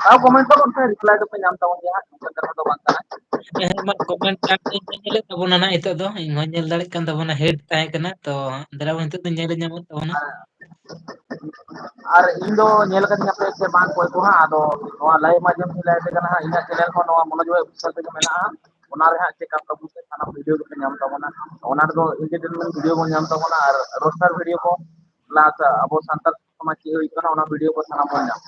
ᱛᱟᱣ ᱠᱚᱢᱮᱱᱴ ᱫᱚ ᱚᱱᱠᱟ ᱨᱤᱯᱞᱟᱭ ᱫᱚᱯᱮ ᱧᱟᱢ ᱛᱟᱵᱚᱱ ᱜᱮᱭᱟ ᱦᱟᱸᱜ, ᱚᱱᱠᱟ ᱠᱟᱛᱷᱟ ᱫᱚ ᱵᱟᱝ ᱠᱟᱱᱟ᱾ ᱦᱮᱸ, ᱢᱟ ᱠᱚᱢᱮᱱᱴ ᱧᱮᱞᱮᱫ ᱛᱟᱵᱚᱱᱟ ᱱᱟᱦᱟᱜ ᱱᱤᱛᱚᱜ ᱫᱚ, ᱤᱧ ᱦᱚᱸᱧ ᱧᱮᱞ ᱫᱟᱲᱮᱭᱟᱜ ᱠᱟᱱ ᱛᱟᱵᱚᱱᱟ, ᱦᱮᱰ ᱛᱟᱦᱮᱸ ᱠᱟᱱᱟ, ᱛᱚ ᱫᱮᱞᱟ ᱵᱚᱱ ᱱᱤᱛᱚᱜ ᱫᱚ ᱧᱮᱞ ᱧᱟᱢᱚᱜ ᱛᱟᱵᱚᱱᱟ᱾ ᱟᱨ ᱤᱧ ᱫᱚ ᱧᱮᱞ ᱠᱟᱹᱫᱤᱧ ᱟᱯᱮ ᱥᱮ ᱵᱟᱝ ᱚᱠᱚᱭ ᱠᱚ ᱦᱟᱸᱜ, ᱟᱫᱚ ᱱᱚᱣᱟ ᱞᱟᱭᱤᱵᱷ ᱢᱟᱫᱽᱫᱷᱚᱢ ᱛᱮ ᱞᱟᱹᱭ ᱟᱯᱮ ᱠᱟᱱᱟ ᱦᱟᱸᱜ, ᱤᱧᱟᱹᱜ ᱪᱮᱱᱮᱞ ᱦᱚᱸ ᱱᱚᱣᱟ ᱢᱚᱱᱳᱡᱽ ᱵᱷᱟᱭ ᱚᱯᱷᱤᱥᱤᱭᱟᱞ ᱛᱮᱜᱮ ᱢᱮᱱᱟᱜᱼᱟ᱾ ᱚᱱᱟ ᱨᱮ ᱦᱟᱸᱜ ᱪᱮᱠᱟᱯ ᱛᱟᱵᱚᱱ ᱯᱮ, ᱥᱟᱱᱟᱢ ᱵᱷᱤᱰᱤᱭᱳ ᱠᱚᱯᱮ ᱧᱟᱢ ᱛᱟᱵᱚᱱᱟ᱾ ᱚᱱᱟ ᱨᱮᱫᱚ ᱮᱱᱴᱟᱨᱴᱮᱱᱢᱮᱱᱴ ᱵᱷᱤᱰᱤᱭᱳ ᱵᱚᱱ ᱧᱟᱢ ᱛᱟᱵᱚᱱᱟ ᱟᱨ ᱨᱳᱥᱴᱟᱨ ᱵᱷᱤᱰᱤᱭᱳ ᱠᱚ, ᱯᱞᱟᱥ ᱟᱵᱚ ᱥᱟᱱᱛᱟᱲ ᱥᱚᱢᱟᱡᱽ ᱪᱮᱫ ᱦᱩᱭᱩᱜ ᱠᱟᱱᱟ ᱚᱱᱟ ᱵᱷᱤᱰᱤᱭᱳ ᱠᱚ ᱥᱟᱱᱟᱢ ᱵᱚᱱ ᱧᱟᱢᱟ᱾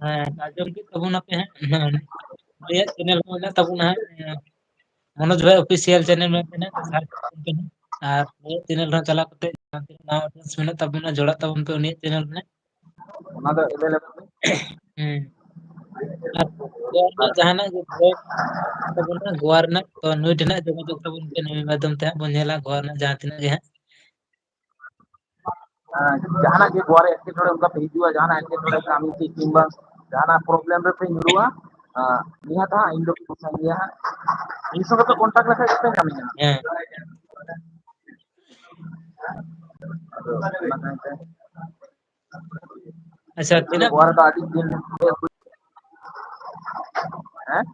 ᱦᱮᱸ, ᱟᱸᱡᱚᱢ ᱠᱮᱫ ᱛᱟᱵᱚᱱᱟ ᱯᱮ ᱦᱟᱸᱜ, ᱦᱮᱸ, ᱩᱱᱤᱭᱟᱜ ᱪᱮᱱᱮᱞ ᱠᱚ ᱢᱮᱱᱟᱜ ᱛᱟᱵᱚᱱᱟ ᱦᱟᱸᱜ, ᱦᱮᱸ, ᱢᱚᱱᱳᱡᱽ ᱵᱷᱟᱭ ᱚᱯᱷᱤᱥᱤᱭᱟᱞ ᱪᱮᱱᱮᱞ ᱢᱮᱱᱛᱮ ᱦᱟᱸᱜ, ᱥᱟᱨᱪ ᱛᱟᱵᱚᱱ ᱯᱮ ᱦᱟᱸᱜ᱾ ᱟᱨ ᱱᱤᱭᱟᱹ ᱪᱮᱱᱮᱞ ᱨᱮᱦᱚᱸ ᱪᱟᱞᱟᱣ ᱠᱟᱛᱮ ᱡᱟᱦᱟᱸ ᱛᱤᱱᱟᱹᱜ ᱱᱟᱣᱟ ᱚᱰᱤᱭᱮᱱᱥ ᱢᱮᱱᱟᱜ ᱛᱟᱵᱚᱱᱟ, ᱡᱚᱲᱟᱜ ᱛᱟᱵᱚᱱ ᱯᱮ ᱩᱱᱤᱭᱟᱜ ᱪᱮᱱᱮᱞ ᱨᱮ᱾ ᱚᱱᱟ ᱫᱚ ᱮᱵᱮᱞᱮᱵᱮᱞ᱾ ᱦᱩᱸ᱾ ᱟᱨ ᱜᱳᱣᱟ ᱨᱮᱱᱟᱜ ᱡᱟᱦᱟᱱᱟᱜ ᱜᱮ ᱵᱷᱚᱭᱮᱥ ᱛᱟᱵᱚᱱᱟ, ᱜᱳᱣᱟ ᱨᱮᱱᱟᱜ, ᱛᱚ ᱱᱩᱭ ᱴᱷᱮᱱ ᱦᱟᱸᱜ ᱡᱳᱜᱟᱡᱳᱜᱽ ᱛᱟᱵᱚᱱ ᱯᱮ, ᱱᱩᱭ ᱢᱟᱫᱽᱫᱷᱚᱢ ᱛᱮ ᱦᱟᱸᱜ ᱵᱚᱱ ᱧᱮᱞᱟ ᱜᱳᱣᱟ ᱨᱮᱱᱟᱜ ᱡᱟᱦᱟᱸ ᱛᱤᱱᱟᱹᱜ ᱜᱮ ᱦᱟᱸᱜ᱾ ᱦᱮᱸ, ᱡᱟᱦᱟᱱᱟᱜ ᱜᱮ ᱜᱳᱣᱟ ᱨᱮ ᱮᱴᱠᱮᱴᱚᱬᱮ ᱚᱱᱠᱟ ᱯᱮ ᱦᱤᱡᱩᱜᱼᱟ, ᱡᱟᱦᱟᱱᱟᱜ ᱮᱴᱠᱮᱴᱚᱬᱮ ᱠᱟᱹᱢᱤ ᱪᱮᱫ ᱠᱤᱝᱵᱟ ᱡᱟᱦᱟᱱᱟᱜ ᱯᱨᱚᱵᱞᱮᱢ ᱨᱮᱯᱮ ᱧᱩᱨᱩᱜᱼᱟ, ᱟᱸ, ᱱᱤᱦᱟᱹᱛ ᱦᱟᱸᱜ ᱤᱧ ᱫᱚ ᱠᱩᱞ ᱥᱟᱱᱟᱧ ᱜᱮᱭᱟ ᱦᱟᱸᱜ᱾ ᱤᱧ ᱥᱚᱸᱜᱮ ᱯᱮ ᱠᱚᱱᱴᱟᱠᱴ ᱞᱮᱠᱷᱟᱡ ᱜᱮᱯᱮ ᱧᱟᱢᱤᱧᱟ᱾ ᱦᱮᱸ᱾ ᱟᱫᱚ ᱚᱱᱟ ᱠᱟᱱᱛᱮ ᱟᱪᱪᱷᱟ, ᱛᱤᱱᱟᱹᱜ ᱜᱳᱣᱟ ᱨᱮᱫᱚ ᱟᱹᱰᱤ ᱫᱤᱱ ᱦᱮᱸ?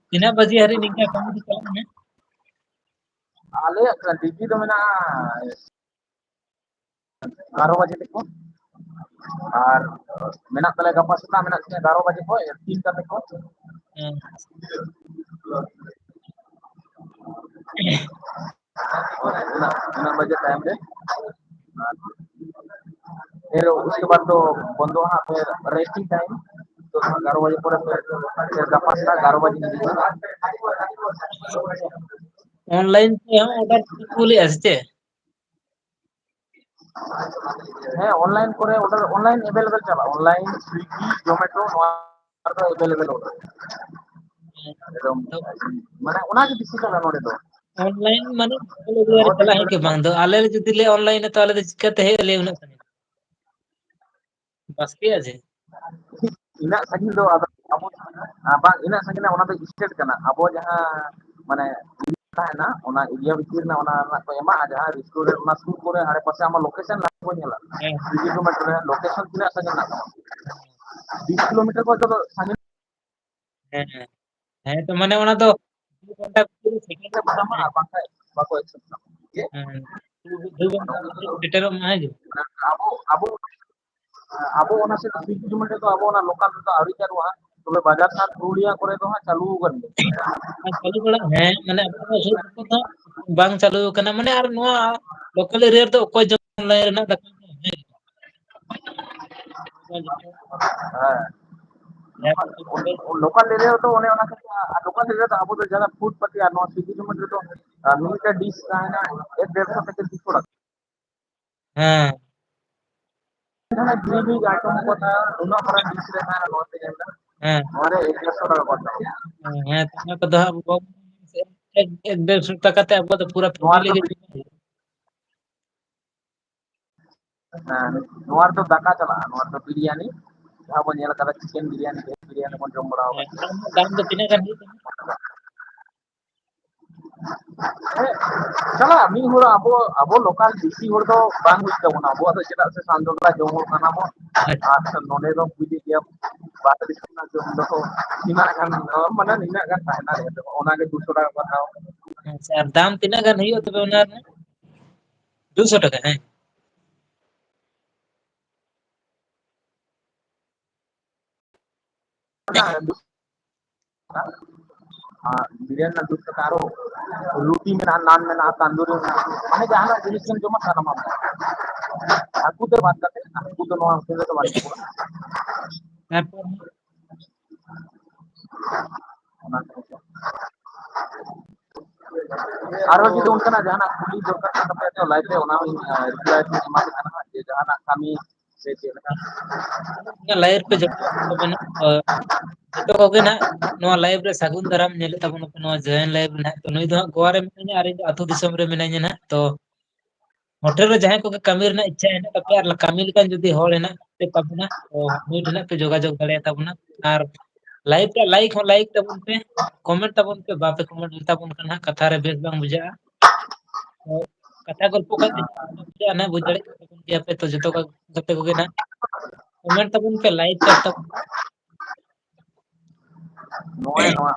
ᱛᱤᱱᱟᱹᱜ ᱵᱟᱡᱮ ᱦᱟᱹᱨᱤᱡ ᱱᱤᱝᱠᱟ ᱠᱟᱹᱢᱤ ᱫᱚ ᱪᱟᱞᱟᱜ ᱠᱟᱱᱟ? ᱟᱞᱮᱭᱟᱜ ᱰᱤᱭᱩᱴᱤ ᱫᱚ ᱢᱮᱱᱟᱜᱼᱟ ᱵᱟᱨᱚ ᱵᱟᱡᱮ ᱛᱮᱠᱚ, ᱟᱨ ᱢᱮᱱᱟᱜ ᱛᱟᱞᱮᱭᱟ ᱜᱟᱯᱟ ᱥᱮᱛᱟᱜ ᱢᱮᱱᱟᱜ ᱛᱤᱧᱟ ᱮᱜᱟᱨᱚ ᱵᱟᱡᱮ ᱠᱷᱚᱱ ᱛᱤᱱᱴᱟ ᱛᱮᱠᱚ᱾ ᱦᱮᱸ᱾ ᱩᱱᱟᱹᱜ, ᱩᱱᱟᱹᱜ ᱵᱟᱡᱮ ᱛᱟᱭᱚᱢ ᱨᱮ᱾ ᱟᱨ ᱯᱷᱤᱨ ᱩᱥᱠᱮ ᱵᱟᱫ ᱫᱚ ᱵᱚᱱᱫᱚ ᱦᱟᱸᱜ, ᱯᱷᱤᱨ ᱨᱮᱥᱴᱤᱝ ᱴᱟᱭᱤᱢ᱾ ᱛᱚ ᱮᱜᱟᱨᱚ ᱵᱟᱡᱮ ᱯᱚᱨᱮ ᱯᱷᱤᱨ, ᱯᱷᱤᱨ ᱜᱟᱯᱟ ᱥᱮᱛᱟᱜ ᱮᱜᱟᱨᱚ ᱵᱟᱡᱮ ᱦᱤᱡᱩᱜ ᱢᱮ᱾ ᱚᱱᱞᱟᱭᱤᱱ ᱛᱮᱦᱚᱸ ᱚᱰᱟᱨ ᱠᱚ ᱠᱩᱞᱮᱜᱼᱟ ᱥᱮ ᱪᱮᱫ? ᱦᱮᱸ, ᱚᱱᱞᱟᱭᱤᱱ ᱠᱚᱨᱮ ᱚᱰᱟᱨ, ᱚᱱᱞᱟᱭᱤᱱ ᱮᱵᱮᱞᱮᱵᱮᱞ ᱪᱟᱞᱟᱜᱼᱟ, ᱚᱱᱞᱟᱭᱤᱱ, ᱥᱣᱤᱜᱤ, ᱡᱚᱢᱮᱴᱳ, ᱱᱚᱣᱟ ᱨᱮᱫᱚ ᱮᱵᱮᱞᱮᱵᱮᱞ ᱚᱰᱟᱨ᱾ ᱮᱠᱫᱚᱢ, ᱛᱚ ᱢᱟᱱᱮ ᱚᱱᱟᱜᱮ ᱵᱮᱥᱤ ᱪᱟᱞᱟᱜᱼᱟ ᱱᱚᱰᱮ ᱫᱚ᱾ ᱚᱱᱞᱟᱭᱤᱱ ᱢᱟᱱᱮ ᱚᱠᱚᱭ ᱪᱟᱞᱟᱜ ᱦᱩᱭᱩᱜ ᱜᱮ ᱵᱟᱝ ᱫᱚ, ᱟᱞᱮ ᱡᱩᱫᱤ ᱞᱮ ᱚᱱᱞᱟᱭᱤᱱᱟ ᱛᱚ ᱟᱞᱮ ᱫᱚ ᱪᱤᱠᱟᱹᱛᱮ ᱦᱮᱡ ᱟᱞᱮ ᱩᱱᱟᱹᱜ ᱥᱟᱺᱜᱤᱧ? ᱵᱟᱥᱠᱮᱭᱟ ᱡᱮ? ᱤᱱᱟᱹᱜ ᱥᱟᱺᱜᱤᱧ ᱫᱚ ᱟᱫᱚ ᱟᱵᱚ, ᱵᱟᱝ, ᱤᱱᱟᱹᱜ ᱥᱟᱺᱜᱤᱧ ᱨᱮᱱᱟᱜ ᱚᱱᱟ ᱫᱚ state ᱠᱟᱱᱟ᱾ ᱟᱵᱚ ᱡᱟᱦᱟᱸ ᱢᱟᱱᱮ ᱛᱟᱦᱮᱱᱟ, ᱚᱱᱟ area ᱵᱷᱤᱛᱤᱨ ᱨᱮᱱᱟᱜ ᱚᱱᱟ ᱨᱮᱱᱟᱜ ᱠᱚ ᱮᱢᱟᱜᱼᱟ, ᱡᱟᱦᱟᱸ ᱨᱮᱥᱴᱩᱨᱮᱱᱴ ᱚᱱᱟ ᱥᱩᱨ ᱠᱚᱨᱮ ᱟᱲᱮ ᱯᱟᱥᱮ ᱟᱢᱟᱜ location ᱞᱟᱦᱟ ᱠᱚ ᱧᱮᱞᱟ᱾ ᱦᱮᱸ᱾ ᱫᱩ ᱠᱤᱞᱳᱢᱤᱴᱟᱨ ᱨᱮ location ᱛᱤᱱᱟᱹᱜ ᱥᱟᱺᱜᱤᱧ ᱢᱮᱱᱟᱜ ᱛᱟᱢᱟ? ᱵᱤᱥ ᱠᱤᱞᱳᱢᱤᱴᱟᱨ ᱠᱷᱚᱱ ᱫᱚ ᱥᱟᱺᱜᱤᱧ᱾ ᱦᱮᱸ, ᱦᱮᱸ᱾ ᱦᱮᱸ, ᱛᱚ ᱢᱟᱱᱮ ᱚᱱᱟ ᱫᱚ ᱫᱩ ᱜᱷᱚᱱᱴᱟ ᱵᱷᱤᱛᱤᱨ ᱨᱮ ᱥᱮᱴᱮᱨ ᱜᱚᱫᱚᱜ ᱛᱟᱢᱟ, ᱟᱨ ᱵᱟᱝᱠᱷᱟᱱ ᱵᱟᱠᱚ accept ᱛᱟᱢᱟ᱾ ᱦᱮᱸ, ᱫᱩ ᱜᱷᱚᱱᱴᱟ ᱵᱷᱤᱛᱤᱨ ᱨᱮ ᱥᱮᱴᱮᱨᱚᱜ ᱢᱟ, ᱦᱮᱸ ᱡᱮ? ᱟᱵᱚ, ᱟᱵᱚ, ᱟᱵᱚ ᱚᱱᱟ ᱥᱮᱫ ᱥᱩᱨ ᱠᱤᱞᱳᱢᱤᱴᱟᱨ ᱫᱚ ᱟᱵᱚ ᱚᱱᱟ local ᱨᱮᱫᱚ ᱟᱹᱣᱨᱤ ᱪᱟᱹᱞᱩᱜᱼᱟ᱾ ᱛᱚᱵᱮ ᱵᱟᱡᱟᱨ ᱥᱟᱦᱟᱨ ᱯᱩᱨᱩᱞᱤᱭᱟ ᱠᱚᱨᱮ ᱫᱚ ᱦᱟᱸᱜ ᱪᱟᱹᱞᱩ ᱟᱠᱟᱱ ᱜᱮᱭᱟ᱾ ᱦᱮᱸ, ᱪᱟᱹᱞᱩ ᱵᱟᱲᱟ, ᱦᱮᱸ, ᱢᱟᱱᱮ ᱟᱵᱚ ᱥᱩᱨ ᱠᱚᱨᱮ ᱫᱚ ᱵᱟᱝ ᱪᱟᱹᱞᱩ ᱟᱠᱟᱱᱟ, ᱢᱟᱱᱮ ᱟᱨ ᱱᱚᱣᱟ local area ᱨᱮᱫᱚ ᱚᱠᱚᱭ ᱡᱚᱢ ᱞᱟᱭ ᱨᱮᱱᱟᱜ ᱫᱟᱠᱟ ᱠᱚ, ᱦᱮᱸ᱾ ᱦᱮᱸ᱾ ᱦᱮᱸ᱾ Local area ᱨᱮᱫᱚ ᱚᱱᱮ ᱚᱱᱟ ᱠᱷᱟᱹᱛᱤᱨ, ᱟᱨ local area ᱫᱚ ᱟᱵᱚ ᱫᱚ ᱡᱟᱦᱟᱸ ᱯᱷᱩᱴ ᱯᱟᱹᱛᱤ ᱟᱨ ᱱᱚᱣᱟ ᱥᱩᱨ ᱠᱤᱞᱳᱢᱤᱴᱟᱨ ᱨᱮᱫᱚ, ᱟᱨ ᱢᱤᱢᱤᱫᱴᱟᱝ dish ᱛᱟᱦᱮᱱᱟ ᱮᱠ ᱰᱮᱲᱥᱚ ᱴᱟᱠᱟ ᱫᱩᱥᱚ ᱴᱟᱠᱟ᱾ ᱦᱮᱸ᱾ ᱡᱟᱦᱟᱸ ᱡᱤᱞ ᱡᱤᱞ item ᱠᱚ ᱛᱟᱦᱮᱱᱟ, ᱱᱩᱱᱟᱹᱜ ᱢᱟᱨᱟᱝ dish ᱨᱮ ᱛᱟᱦᱮᱱᱟ, ᱱᱚᱣᱟ ᱯᱮ ᱧᱮᱞ ᱮᱫᱟ? ᱦᱮᱸ᱾ ᱱᱚᱣᱟ ᱨᱮ ᱮᱠ ᱰᱮᱲᱥᱚ ᱴᱟᱠᱟ ᱠᱚ ᱦᱟᱛᱟᱣᱟ᱾ ᱦᱮᱸ, ᱦᱮᱸ, ᱚᱱᱟ ᱠᱚᱫᱚ ᱦᱟᱸᱜ ᱟᱵᱚ ᱮᱠ, ᱮᱠ ᱰᱮᱲᱥᱚ ᱴᱟᱠᱟ ᱛᱮ ᱟᱵᱚ ᱫᱚ ᱯᱩᱨᱟᱹ ᱱᱚᱣᱟ family ᱨᱮᱫᱚ ᱜᱮ᱾ ᱦᱮᱸ, ᱱᱚᱣᱟ ᱨᱮᱫᱚ ᱫᱟᱠᱟ ᱪᱟᱞᱟᱜᱼᱟ, ᱱᱚᱣᱟ ᱨᱮᱫᱚ ᱵᱤᱨᱭᱟᱱᱤ, ᱡᱟᱦᱟᱸ ᱵᱚᱱ ᱧᱮᱞ ᱠᱟᱫᱟ, chicken ᱵᱤᱨᱭᱟᱱᱤ, veg ᱵᱤᱨᱭᱟᱱᱤ ᱵᱚᱱ ᱡᱚᱢ ᱵᱟᱲᱟ ᱦᱮᱸ, ᱟᱠᱟᱫᱟ᱾ ᱫᱟᱢ ᱫᱚ ᱛᱤᱱᱟᱹᱜ ᱜᱟᱱ ᱦᱩᱭᱩᱜ ᱠᱟᱱᱟ? ᱦᱮᱸ, ᱪᱟᱞᱟᱜᱼᱟ, ᱢᱤᱫ ᱦᱚᱲ ᱟᱵᱚ, ᱟᱵᱚ local ᱵᱮᱥᱤ ᱦᱚᱲ ᱫᱚ ᱵᱟᱝ ᱦᱩᱭᱩᱜ ᱛᱟᱵᱚᱱᱟ ᱟᱵᱚᱣᱟᱜ ᱫᱚ, ᱪᱮᱫᱟᱜ ᱥᱮ ᱥᱟᱱᱛᱟᱲ ᱡᱚᱢ ᱦᱚᱲ ᱠᱟᱱᱟ ᱵᱚᱱ᱾ ᱟᱪᱪᱷᱟ᱾ ᱟᱨ ᱱᱚᱰᱮ ᱫᱚ ᱵᱩᱡᱮᱫ ᱜᱮᱭᱟ, ᱵᱟᱦᱨᱮ ᱫᱤᱥᱚᱢ ᱨᱮᱱᱟᱜ ᱡᱚᱢ ᱫᱚ ᱛᱤᱱᱟᱹᱜ ᱜᱟᱱ, ᱢᱟᱱᱮ ᱱᱤᱱᱟᱹᱜ ᱜᱟᱱ ᱛᱟᱦᱮᱱᱟ ᱨᱮᱴ ᱫᱚ, ᱚᱱᱟᱜᱮ ᱫᱩᱥᱚ ᱴᱟᱠᱟ ᱠᱚ ᱦᱟᱛᱟᱣᱟ᱾ ᱟᱪᱪᱷᱟ, ᱟᱨ ᱫᱟᱢ ᱛᱤᱱᱟᱹᱜ ᱜᱟᱱ ᱦᱩᱭᱩᱜᱼᱟ ᱛᱚᱵᱮ ᱚᱱᱟ ᱨᱮᱱᱟᱜ? ᱫᱩᱥᱚ ᱴᱟᱠᱟ, ᱦᱮᱸ? ᱟᱨ ᱵᱤᱨᱭᱟᱱᱤ ᱨᱮᱱᱟᱜ ᱫᱩᱥᱚ ᱴᱟᱠᱟ, ᱟᱨᱚ ᱨᱩᱴᱤ ᱢᱮᱱᱟᱜᱼᱟ, ᱱᱟᱱ ᱢᱮᱱᱟᱜᱼᱟ, ᱛᱟᱱᱫᱩᱨᱤ ᱢᱮᱱᱟᱜᱼᱟ, ᱢᱟᱱᱮ ᱡᱟᱦᱟᱱᱟᱜ ᱡᱤᱱᱤᱥ ᱜᱮᱢ ᱡᱚᱢᱟ ᱥᱟᱱᱟᱢᱟᱜ ᱢᱮᱱᱟᱜᱼᱟ᱾ ᱦᱟᱹᱠᱩ ᱫᱚ ᱵᱟᱫ ᱠᱟᱛᱮ, ᱦᱟᱹᱠᱩ ᱫᱚ ᱱᱚᱣᱟ ᱦᱳᱴᱮᱞ ᱨᱮᱫᱚ ᱵᱟᱹᱱᱩᱜ ᱠᱚᱣᱟ᱾ ᱛᱟᱨᱯᱚᱨ ᱚᱱᱟ ᱠᱚ᱾ ᱟᱨᱦᱚᱸ ᱡᱩᱫᱤ ᱚᱱᱠᱟᱱᱟᱜ ᱡᱟᱦᱟᱱᱟᱜ ᱠᱩᱞᱤ ᱫᱚᱨᱠᱟᱨ ᱠᱟᱱ ᱛᱟᱯᱮᱭᱟ, ᱛᱚ ᱞᱟᱭᱤᱵᱷ ᱨᱮ ᱚᱱᱟ ᱦᱚᱸᱧ, ᱟᱸ, ᱨᱤᱯᱞᱟᱭ ᱯᱮ ᱮᱢᱟ ᱠᱚ ᱠᱟᱱᱟ ᱦᱟᱸᱜ, ᱡᱮ ᱡᱟᱦᱟᱱᱟᱜ ᱠᱟᱹᱢᱤ ᱥᱮ ᱪᱮᱫ ᱞᱮᱠᱟ? ᱞᱟᱭᱤᱵᱷ ᱨᱮ ᱚᱱᱟ ᱡᱚᱛᱚ ᱠᱚ ᱢᱮᱱᱟᱜ ᱠᱚᱣᱟ, ᱡᱚᱛᱚ ᱠᱚᱜᱮ ᱱᱟᱜ ᱱᱚᱣᱟ ᱞᱟᱭᱤᱵᱷ ᱨᱮ ᱥᱟᱹᱜᱩᱱ ᱫᱟᱨᱟᱢ ᱧᱮᱞᱮᱫ ᱛᱟᱵᱚᱱᱟᱯᱮ, ᱱᱚᱣᱟ ᱡᱚᱭᱮᱱ ᱞᱟᱭᱤᱵᱷ ᱨᱮ ᱱᱟᱜ᱾ ᱛᱚ ᱱᱩᱭ ᱫᱚ ᱦᱟᱸᱜ ᱜᱳᱣᱟ ᱨᱮ ᱢᱮᱱᱟᱭᱟ ᱟᱨ ᱤᱧ ᱫᱚ ᱟᱹᱛᱩ ᱫᱤᱥᱚᱢ ᱨᱮ ᱢᱮᱱᱟᱹᱧᱟ ᱱᱟᱜ᱾ ᱛᱚ ᱦᱳᱴᱮᱞ ᱨᱮ ᱡᱟᱦᱟᱸᱭ ᱠᱚᱜᱮ ᱠᱟᱹᱢᱤ ᱨᱮᱱᱟᱜ ᱤᱪᱪᱷᱟ ᱦᱮᱱᱟᱜ ᱛᱟᱯᱮᱭᱟ ᱟᱨ ᱠᱟᱹᱢᱤ ᱞᱮᱠᱟᱱ ᱡᱩᱫᱤ ᱦᱚᱲ ᱦᱮᱱᱟᱜ ᱯᱮ ᱛᱟᱵᱚᱱᱟ, ᱛᱚ ᱱᱩᱭ ᱴᱷᱮᱱ ᱦᱟᱸᱜ ᱯᱮ ᱡᱳᱜᱟᱡᱳᱜᱽ ᱫᱟᱲᱮᱭᱟᱛᱟ ᱵᱚᱱᱟ᱾ ᱟᱨ live ᱨᱮ like ᱦᱚᱸ like ᱛᱟᱵᱚᱱ ᱯᱮ, comment ᱛᱟᱵᱚᱱ ᱯᱮ, ᱵᱟᱯᱮ comment ᱞᱮᱛᱟᱵᱚᱱ ᱠᱷᱟᱱ ᱦᱟᱸᱜ ᱠᱟᱛᱷᱟ ᱨᱮ ᱵᱮᱥ ᱵᱟᱝ ᱵᱩᱡᱷᱟᱹᱜᱼᱟ᱾ ᱛᱚ ᱠᱟᱛᱷᱟ ᱜᱚᱞᱯᱚ ᱠᱷᱟᱱ ᱵᱩᱡᱷᱟᱹᱜᱼᱟ ᱱᱟᱦᱟᱜ, ᱵᱩᱡᱽ ᱫᱟᱲᱮᱭᱟᱜ ᱠᱟᱱ ᱜᱮᱭᱟ ᱯᱮ᱾ ᱛᱚ ᱡᱚᱛᱚ ᱠᱚ ᱜᱟᱛᱮ ᱠᱚᱜᱮ ᱱᱟᱦᱟᱜ comment ᱛᱟᱵᱚᱱ ᱯᱮ, like ᱠᱟᱜ ᱛᱟᱵᱚᱱ ᱯᱮ᱾ ᱱᱚᱜᱼᱚᱭ ᱱᱚᱣᱟ᱾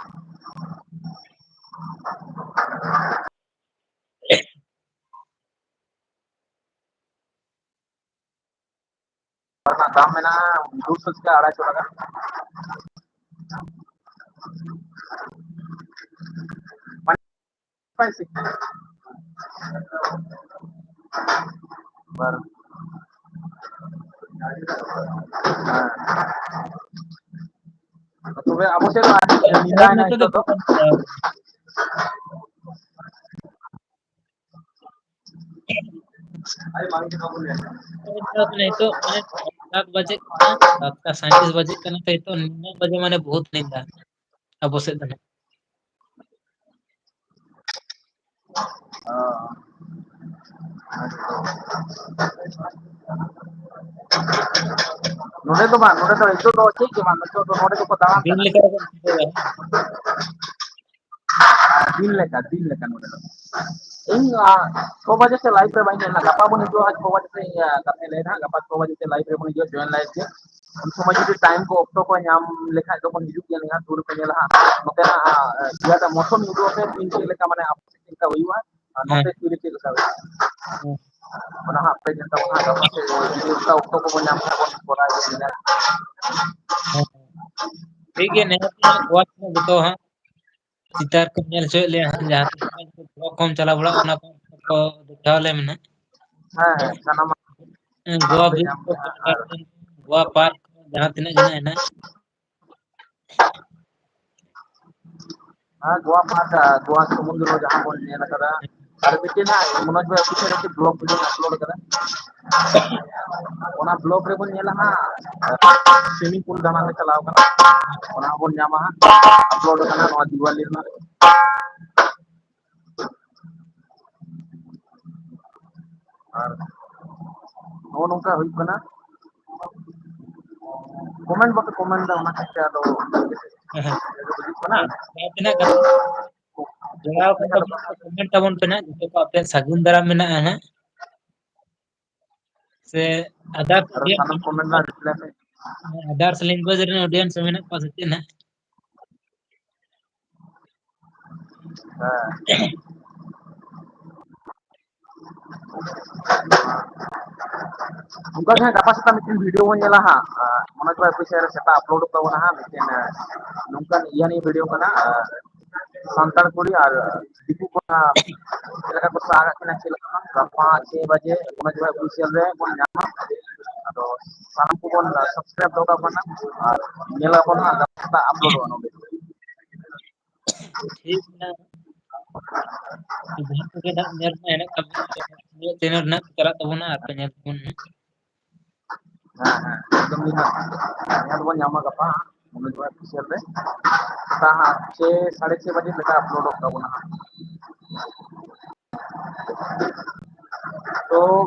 ᱨᱮᱱᱟᱜ ᱫᱟᱢ ᱢᱮᱱᱟᱜᱼᱟ ᱫᱩᱥᱚ ᱪᱮᱠᱟ ᱟᱲᱟᱭᱥᱚ ᱴᱟᱠᱟ᱾ ᱢᱟᱱᱮ, ᱯᱟᱭ ᱥᱮ? ᱵᱟᱨ-, ᱦᱮᱸ᱾ ᱛᱚᱵᱮ ᱟᱵᱚ ᱥᱮᱫ ᱫᱚ ᱟᱹᱰᱤ ᱧᱤᱫᱟᱹᱭᱮᱱᱟ ᱱᱤᱛᱚᱜ ᱫᱚ᱾ ᱱᱤᱛᱚᱜ ᱢᱟᱱᱮ ᱥᱟᱛ ᱵᱟᱡᱮ ᱠᱟᱱᱟ, ᱥᱟᱛᱴᱟ ᱥᱟᱸᱭᱛᱨᱤᱥ ᱵᱟᱡᱮ ᱠᱟᱱᱟ, ᱛᱚ ᱱᱤᱛᱚᱜ ᱱᱤᱱᱟᱹᱜ ᱵᱟᱡᱮ ᱢᱟᱱᱮ ᱵᱚᱦᱩᱛ ᱧᱤᱫᱟ ᱟᱵᱚ ᱥᱮᱫ ᱫᱚ ᱱᱟᱜ᱾ ᱱᱚᱰᱮ ᱫᱚ ᱵᱟᱝ, ᱱᱚᱰᱮ ᱫᱚ ᱱᱤᱛᱚᱜ ᱫᱚ ᱪᱮᱫ ᱜᱮ ᱵᱟᱝ, ᱱᱤᱛᱚᱜ ᱫᱚ ᱱᱚᱰᱮ ᱫᱚᱠᱚ ᱫᱟᱬᱟᱱ ᱫᱤᱱ ᱠᱟᱱᱟ᱾ ᱞᱮᱠᱟ ᱜᱮᱵᱚᱱ ᱴᱷᱤᱠᱟᱹᱭᱟ᱾ ᱫᱤᱱ ᱞᱮᱠᱟ, ᱫᱤᱱ ᱞᱮᱠᱟ ᱱᱚᱰᱮ ᱫᱚ᱾ ᱤᱧ, ᱟ, ᱪᱷᱚ ᱵᱟᱡᱮ ᱥᱮᱫ live ᱨᱮ ᱵᱟᱹᱧ ᱧᱮᱞ ᱞᱮᱱᱟ᱾ ᱜᱟᱯᱟ ᱵᱚᱱ ᱦᱤᱡᱩᱜᱼᱟ, ᱪᱷᱚ ᱵᱟᱡᱮ ᱥᱮᱫ, ᱤᱭᱟᱹ, ᱠᱟᱛᱷᱟᱧ ᱞᱟᱹᱭ ᱫᱟ ᱦᱟᱸᱜ, ᱜᱟᱯᱟ ᱪᱷᱚ ᱵᱟᱡᱮ ᱥᱮᱫ live ᱨᱮᱵᱚᱱ ᱦᱤᱡᱩᱜᱼᱟ, join live ᱜᱮ᱾ ᱩᱱ ᱥᱚᱢᱚᱭ ᱡᱩᱫᱤ time ᱠᱚ ᱚᱠᱛᱚ ᱠᱚ ᱧᱟᱢ ᱞᱮᱠᱷᱟᱡ ᱫᱚᱵᱚᱱ ᱦᱤᱡᱩᱜ ᱜᱮᱭᱟ, ᱱᱤᱦᱟᱹᱛ ᱫᱩᱲᱩᱵ ᱠᱚ ᱧᱮᱞᱟ ᱦᱟᱸᱜ᱾ ᱱᱚᱛᱮ ᱦᱟᱸᱜ, ᱟ, ᱤᱭᱟᱹ ᱫᱚ ᱢᱳᱥᱚᱢ ᱩᱫᱩᱜ ᱟᱯᱮ, ᱛᱤᱱ ᱪᱮᱫ ᱞᱮᱠᱟ, ᱢᱟᱱᱮ, ᱟᱵᱚ ᱥᱮᱫ ᱪᱮᱫ ᱞᱮᱠᱟ ᱦᱩᱭᱩᱜᱼᱟ, ᱟᱨ ᱱᱚᱛᱮ ᱦᱮᱸ᱾ ᱛᱤᱨᱮ ᱪᱮᱫ ᱞᱮᱠᱟ ᱦᱩᱭᱩᱜᱼᱟ᱾ ᱦᱮᱸ᱾ ᱚᱱᱟ ᱦᱟᱸᱜ ᱟᱯᱮ ᱧᱮᱞ ᱛᱟᱵᱚᱱ ᱦᱟᱸᱜ, ᱜᱟᱯᱟ ᱥᱮᱫ ᱡᱩᱫᱤ ᱚᱱᱠᱟ ᱚᱠᱛᱚ ᱠᱚᱵᱚᱱ ᱧᱟᱢ ᱠᱷᱟᱡ ᱵᱚᱱ ᱠᱚᱨᱟᱣ ᱜᱮᱭᱟ᱾ ᱦᱮᱸ᱾ ᱴᱷᱤᱠ ᱜᱮᱭᱟ, ᱱᱮᱦᱚᱨ ᱠᱟᱱᱟ, ᱜᱚᱣᱟ ᱥᱮᱱᱟᱜ ᱡᱚᱛᱚ ᱦᱟᱸᱜ᱾ ᱪᱤᱛᱟᱹᱨ ᱠᱚ ᱧᱮᱞ ᱦᱚᱪᱚᱭᱮᱫ ᱞᱮᱭᱟ ᱦᱟᱸᱜ, ᱡᱟᱦᱟᱸ ᱛᱤᱱᱟᱹᱜ ᱜᱚᱣᱟ ᱠᱚᱢ ᱪᱟᱞᱟᱣ ᱵᱟᱲᱟᱜᱼᱟ, ᱚᱱᱟ ᱠᱚ ᱫᱮᱠᱷᱟᱣ ᱞᱮ ᱢᱮᱱᱟ᱾ ᱦᱮᱸ, ᱦᱮᱸ, ᱥᱟᱱᱟᱢᱟᱜ ᱜᱚᱣᱟ ᱟᱯᱮ beach ᱧᱟᱢ ᱠᱚ, ᱜᱮᱭᱟ ᱦᱟᱸᱜ᱾ ᱟᱨ ᱜᱚᱣᱟ park ᱠᱚ, ᱡᱟᱦᱟᱸ ᱛᱤᱱᱟᱹᱜ ᱜᱮ ᱦᱮᱱᱟᱜ᱾ ᱦᱮᱸ, ᱜᱚᱣᱟ park, ᱜᱚᱣᱟ ᱥᱚᱢᱩᱫᱨᱚ ᱡᱟᱦᱟᱸ ᱵᱚᱱ ᱧᱮᱞ ᱟᱠᱟᱫᱟ᱾ ᱟᱨ ᱢᱤᱫᱴᱮᱱ ᱦᱟᱸᱜ ᱢᱚᱱᱳᱡᱽ ᱵᱷᱟᱭ ᱚᱯᱷᱤᱥᱤᱭᱟᱞ ᱢᱤᱫᱴᱮᱱ vlog video upload ᱟᱠᱟᱫᱟ᱾ ᱚᱱᱟ vlog ᱨᱮᱵᱚᱱ ᱧᱮᱞᱟ ᱦᱟᱸᱜ, swimming pool ᱫᱟᱬᱟᱱ ᱞᱮ ᱪᱟᱞᱟᱣ ᱠᱟᱱᱟ᱾ ᱚᱱᱟ ᱦᱚᱸᱵᱚᱱ ᱧᱟᱢᱟ ᱦᱟᱸᱜ, upload ᱟᱠᱟᱱᱟ ᱱᱚᱣᱟ ᱫᱤᱣᱟᱞᱤ ᱨᱮᱱᱟᱜ᱾ ᱟᱨ ᱱᱚᱜᱼᱚ ᱱᱚᱝᱠᱟ ᱦᱩᱭᱩᱜ ᱠᱟᱱᱟ᱾ ᱠᱚᱢᱮᱱᱴ ᱵᱟᱯᱮ ᱠᱚᱢᱮᱱᱴ ᱫᱟ, ᱚᱱᱟ ᱠᱷᱟᱹᱛᱤᱨ ᱟᱫᱚ ᱦᱮᱸ, ᱦᱮᱸ᱾ ᱦᱤᱡᱩᱜ ᱠᱟᱱᱟ᱾ ᱡᱟᱦᱟᱸ ᱛᱤᱱᱟᱹᱜ ᱜᱟᱱ ᱡᱚᱲᱟᱣ ᱟᱠᱟᱱ ᱛᱟᱵᱚᱱᱟ, ᱠᱚᱢᱮᱱᱴ ᱛᱟᱵᱚᱱ ᱯᱮ ᱱᱟᱜ, ᱡᱚᱛᱚ ᱠᱚ ᱟᱯᱮ ᱥᱟᱹᱜᱩᱱ ᱫᱟᱨᱟᱢ ᱢᱮᱱᱟᱜᱼᱟ ᱦᱟᱸᱜ᱾ ᱥᱮ ᱟᱫᱟᱨᱥ ᱟᱨ ᱚᱰᱤᱭᱮᱱᱥ ᱥᱟᱱᱟᱢ ᱠᱚ ᱢᱮᱱᱟᱜ ᱢᱮᱱᱟᱜᱼᱟ, ᱨᱤᱯᱞᱟᱭ ᱯᱮ᱾ ᱟᱫᱟᱨᱥ ᱞᱮᱝᱜᱩᱭᱮᱡᱽ ᱨᱮᱱ ᱚᱰᱤᱭᱮᱱᱥ ᱢᱮᱱᱟᱜ ᱠᱚᱣᱟ ᱥᱮ ᱪᱮᱫ ᱱᱟᱜ? ᱦᱮᱸ᱾ ᱚᱱᱠᱟ ᱜᱮ ᱦᱟᱸᱜ ᱜᱟᱯᱟ ᱥᱮᱛᱟᱜ ᱢᱤᱫᱴᱮᱱ ᱵᱷᱤᱰᱤᱭᱳ ᱵᱚᱱ ᱧᱮᱞᱟ ᱦᱟᱸᱜ, ᱟᱨ ᱢᱚᱱᱳᱡᱽ ᱵᱷᱟᱭ ᱚᱯᱷᱤᱥᱤᱭᱟᱞ ᱨᱮ ᱥᱮᱛᱟᱜ ᱟᱯᱞᱳᱰᱚᱜ ᱛᱟᱵᱚᱱᱟ ᱦᱟᱸᱜ ᱢᱤᱫᱴᱮᱱ, ᱟᱨ ᱱᱚᱝᱠᱟᱱ ᱤᱭᱟᱹ ᱱᱤᱭᱮ ᱵᱷᱤᱰᱤᱭᱳ ᱠᱟᱱᱟ, ᱟᱨ ᱥᱟᱱᱛᱟᱲ ᱠᱩᱲᱤ ᱟᱨ ᱫᱤᱠᱩ ᱠᱚᱲᱟ ᱪᱮᱫ ᱞᱮᱠᱟ ᱠᱚ ᱥᱟᱦᱟᱜ ᱠᱟᱱᱟ, ᱪᱮᱫ ᱞᱮᱠᱟ ᱵᱟᱝ, ᱜᱟᱯᱟ ᱪᱷᱚᱭ ᱵᱟᱡᱮ ᱢᱚᱱᱳᱡᱽ ᱵᱷᱟᱭ ᱚᱯᱷᱤᱥᱤᱭᱟᱞ ᱨᱮ ᱵᱚᱱ ᱧᱟᱢᱟ᱾ ᱟᱫᱚ ᱥᱟᱱᱟᱢ ᱠᱚᱵᱚᱱ ᱥᱟᱵᱥᱠᱨᱟᱭᱤᱵ ᱫᱚᱦᱚ ᱠᱟᱜ ᱵᱚᱱᱟ ᱟᱨ ᱧᱮᱞ ᱟᱵᱚᱱ ᱦᱟᱸᱜ ᱜᱟᱯᱟ ᱥᱮᱛᱟᱜ ᱟᱯᱞᱳᱰᱚᱜᱼᱟ ᱱᱚᱰᱮ᱾ ᱴᱷᱤᱠ ᱢᱮᱱᱟᱜᱼᱟ᱾ ᱡᱟᱦᱟᱸ ᱠᱚᱜᱮ ᱱᱟᱜ ᱧᱮᱞ ᱢᱟ ᱦᱮᱱᱟᱜ ᱠᱟᱜ ᱜᱮ, ᱱᱤᱭᱟᱹ ᱪᱮᱱᱮᱞ ᱨᱮᱱᱟᱜ ᱪᱟᱞᱟᱜ ᱛᱟᱵᱚᱱᱟ ᱟᱨ ᱯᱮ ᱧᱮᱞ ᱛᱟᱵᱚᱱ ᱢᱟ᱾ ᱦᱮᱸ, ᱦᱮᱸ, ᱮᱠᱫᱚᱢ ᱜᱮ ᱦᱟᱸᱜ ᱧᱮᱞ ᱵᱚᱱ ᱧᱟᱢᱟ ᱜᱟᱯᱟ ᱦᱟᱸᱜ, ᱢᱚᱱᱳᱡᱽ ᱵᱷᱟᱭ ᱚᱯᱷᱤᱥᱤᱭᱟᱞ ᱨᱮ᱾ ᱥᱮᱛᱟᱜ ᱦᱟᱸᱜ ᱪᱷᱚᱭ, ᱥᱟᱲᱮ ᱪᱷᱚᱭ ᱵᱟᱡᱮ ᱞᱮᱠᱟ ᱟᱯᱞᱳᱰᱚᱜ ᱛᱟᱵᱚᱱᱟ ᱦᱟᱸᱜ᱾ ᱛᱚ,